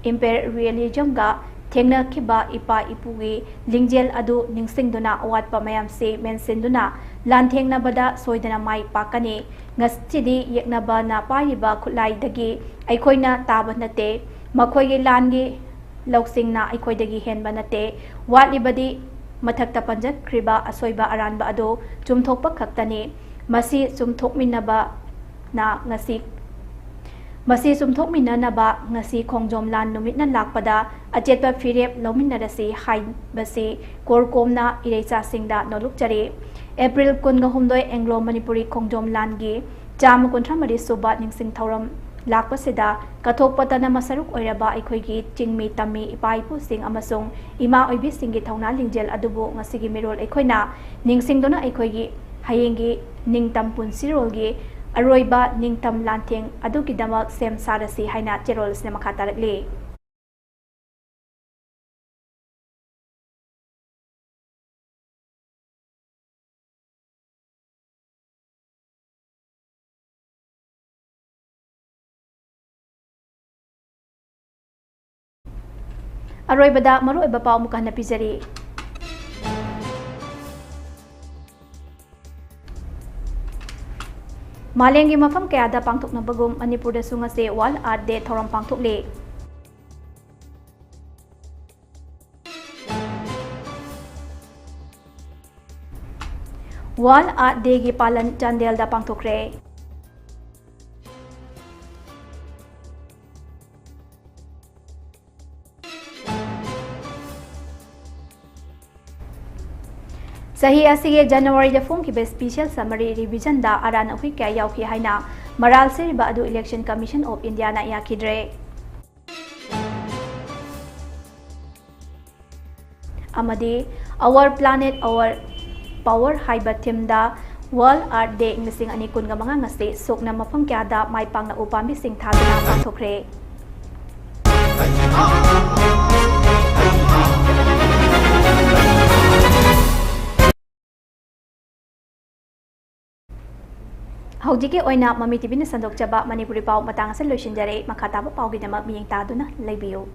ꯏꯝꯄꯦꯔꯤꯌꯦꯂꯤꯖꯝꯒ ꯊꯦꯡꯅꯈꯤꯕ ꯏꯄꯥ ꯏꯄꯨꯒꯤ ꯂꯤꯡꯖꯦꯜ ꯑꯗꯨ ꯅꯤꯡꯁꯤꯡꯗꯨꯅ ꯑꯋꯥꯠꯄ ꯃꯌꯥꯝꯁꯤ ꯃꯦꯟꯁꯤꯟꯗꯨꯅ ꯂꯥꯟꯊꯦꯡꯅꯕꯗ ꯁꯣꯏꯗꯅ ꯃꯥꯏ ꯄꯥꯛꯀꯅꯤ꯫ ꯉꯁꯤꯗꯤ ꯌꯦꯛꯅꯕꯅ ꯄꯥꯏꯔꯤꯕ ꯈꯨꯠꯂꯥꯏꯗꯒꯤ ꯑꯩꯈꯣꯏꯅ ꯇꯥꯕ ꯅꯠꯇꯦ, ꯃꯈꯣꯏꯒꯤ ꯂꯥꯟꯒꯤ ꯂꯧꯁꯤꯡꯅ ꯑꯩꯈꯣꯏꯗꯒꯤ ꯍꯦꯟꯕ ꯅꯠꯇꯦ꯫ ꯋꯥꯠꯂꯤꯕꯗꯤ ꯃꯊꯛꯇ ꯄꯟꯖꯈ꯭ꯔꯤꯕ ꯑꯁꯣꯏꯕ ꯑꯔꯥꯟꯕ ꯑꯗꯨ ꯆꯨꯝꯊꯣꯛꯄ ꯈꯛꯇꯅꯤ꯫ ꯃꯁꯤ ꯆꯨꯝꯊꯣꯛꯃꯤꯟꯅꯕꯅ ꯉꯁꯤ, ꯃꯁꯤ ꯆꯨꯝꯊꯣꯛꯃꯤꯟꯅꯅꯕ ꯉꯁꯤ ꯈꯣꯡꯖꯣꯝ ꯂꯥꯟ ꯅꯨꯃꯤꯠꯅ ꯂꯥꯛꯄꯗ ꯑꯆꯦꯠꯄ ꯐꯤꯔꯦꯞ ꯂꯧꯃꯤꯟꯅꯔꯁꯤ ꯍꯥꯏꯕꯁꯤ ꯀꯣꯔꯀꯣꯝꯅ ꯏꯔꯩꯆꯥꯁꯤꯡꯗ ꯅꯣꯜꯂꯨꯛꯆꯔꯤ꯫ ꯑꯦꯄ꯭ꯔꯤꯜ ꯀꯨꯟꯒ ꯍꯨꯝꯗꯣꯏ ꯑꯦꯡꯒ꯭ꯂꯣ ꯃꯅꯤꯄꯨꯔꯤ ꯈꯣꯡꯖꯣꯝ ꯂꯥꯟꯒꯤ ꯆꯥꯝꯃ ꯀꯨꯟꯊ꯭ꯔꯥ ꯃꯔꯤ ꯁꯨꯕ ꯅꯤꯡꯁꯤꯡ ꯊꯧꯔꯝ ꯂꯥꯛꯄꯁꯤꯗ ꯀꯠꯊꯣꯛꯄꯇꯅ ꯃꯁꯔꯨꯛ ꯑꯣꯏꯔꯕ ꯑꯩꯈꯣꯏꯒꯤ ꯆꯤꯡꯃꯤ ꯇꯝꯃꯤ ꯏꯄꯥ ꯏꯄꯨꯁꯤꯡ ꯑꯃꯁꯨꯡ ꯏꯃꯥ ꯑꯣꯏꯕꯤꯁꯤꯡꯒꯤ ꯊꯧꯅꯥ ꯂꯤꯡꯖꯦꯜ ꯑꯗꯨꯕꯨ ꯉꯁꯤꯒꯤ ꯃꯤꯔꯣꯜ ꯑꯩꯈꯣꯏꯅ ꯅꯤꯡꯁꯤꯡꯗꯨꯅ ꯑꯩꯈꯣꯏꯒꯤ ꯍꯌꯦꯡꯒꯤ ꯅꯤꯡꯇꯝ ꯄꯨꯟꯁꯤꯔꯣꯜꯒꯤ ꯑꯔꯣꯏꯕ ꯅꯤꯡꯇꯝ ꯂꯥꯟꯊꯦꯡ ꯑꯗꯨꯒꯤꯗꯃꯛ ꯁꯦꯝ ꯁꯥꯔꯁꯤ ꯍꯥꯏꯅ ꯆꯦꯔꯣꯜ ꯑꯁꯤꯅ ꯃꯈꯥ ꯇꯥꯔꯛꯂꯤ꯫ ꯑꯔꯣꯏꯕꯗ ꯃꯔꯨꯑꯣꯏꯕ ꯄꯥꯎ ꯑꯃꯨꯛꯀ ꯍꯟꯅ ꯄꯤꯖꯔꯤ꯫ ꯃꯥꯂꯦꯝꯒꯤ ꯃꯐꯝ ꯀꯌꯥꯗ ꯄꯥꯡꯊꯣꯛꯅꯕꯒꯨꯝ ꯃꯅꯤꯄꯨꯔꯗꯁꯨ ꯉꯁꯤ World Earth Day ꯊꯧꯔꯝ ꯄꯥꯡꯊꯣꯛꯂꯤ꯫ World Earth Day ꯒꯤ ꯄꯥꯂꯟ ꯆꯥꯟꯗꯦꯜꯗ ꯄꯥꯡꯊꯣꯛꯈ꯭ꯔꯦ꯫ ꯆꯍꯤ ꯑꯁꯤꯒꯤ ꯖꯅꯋꯥꯔꯤꯗ ꯐꯣꯡꯈꯤꯕ Special Summary Revision ꯗ ꯑꯔꯥꯟ ꯑꯍꯣꯏ ꯀꯌꯥ ꯌꯥꯎꯈꯤ ꯍꯥꯏꯅ ꯃꯔꯥꯜ ꯁꯤꯔꯤꯕ ꯑꯗꯨ Election Commission of India ꯅ ꯌꯥꯈꯤꯗ꯭ꯔꯦ꯫ ꯑꯃꯗꯤ Our Planet, Our Power ꯍꯥꯏꯕ theme ꯗ World Earth Day ꯏꯪ ꯂꯤꯁꯤꯡ ꯑꯅꯤ ꯀꯨꯟꯒ ꯃꯉꯥ ꯉꯁꯤ ꯁꯣꯛꯅ ꯃꯐꯝ ꯀꯌꯥꯗ ꯃꯥꯏ ꯄꯥꯛꯅ ꯎ ꯄꯥꯝꯕꯤꯁꯤꯡ ꯊꯥꯗꯨꯅ ꯄꯥꯡꯊꯣꯛꯈ꯭ꯔꯦ꯫ ꯍꯧꯖꯤꯛꯀꯤ ꯑꯣꯏꯅ ꯃꯃꯤ ꯇꯤꯚꯤꯅ ꯁꯟꯗꯣꯛꯆꯕ ꯃꯅꯤꯄꯨꯔꯤ ꯄꯥꯎ ꯃꯇꯥꯡ ꯑꯁꯤꯗ ꯂꯣꯏꯁꯤꯟꯖꯔꯦ꯫ ꯃꯈꯥ ꯇꯥꯕ ꯄꯥꯎꯒꯤꯗꯃꯛ ꯃꯤꯠꯌꯦꯡ ꯇꯥꯗꯨꯅ ꯂꯩꯕꯤꯌꯨ꯫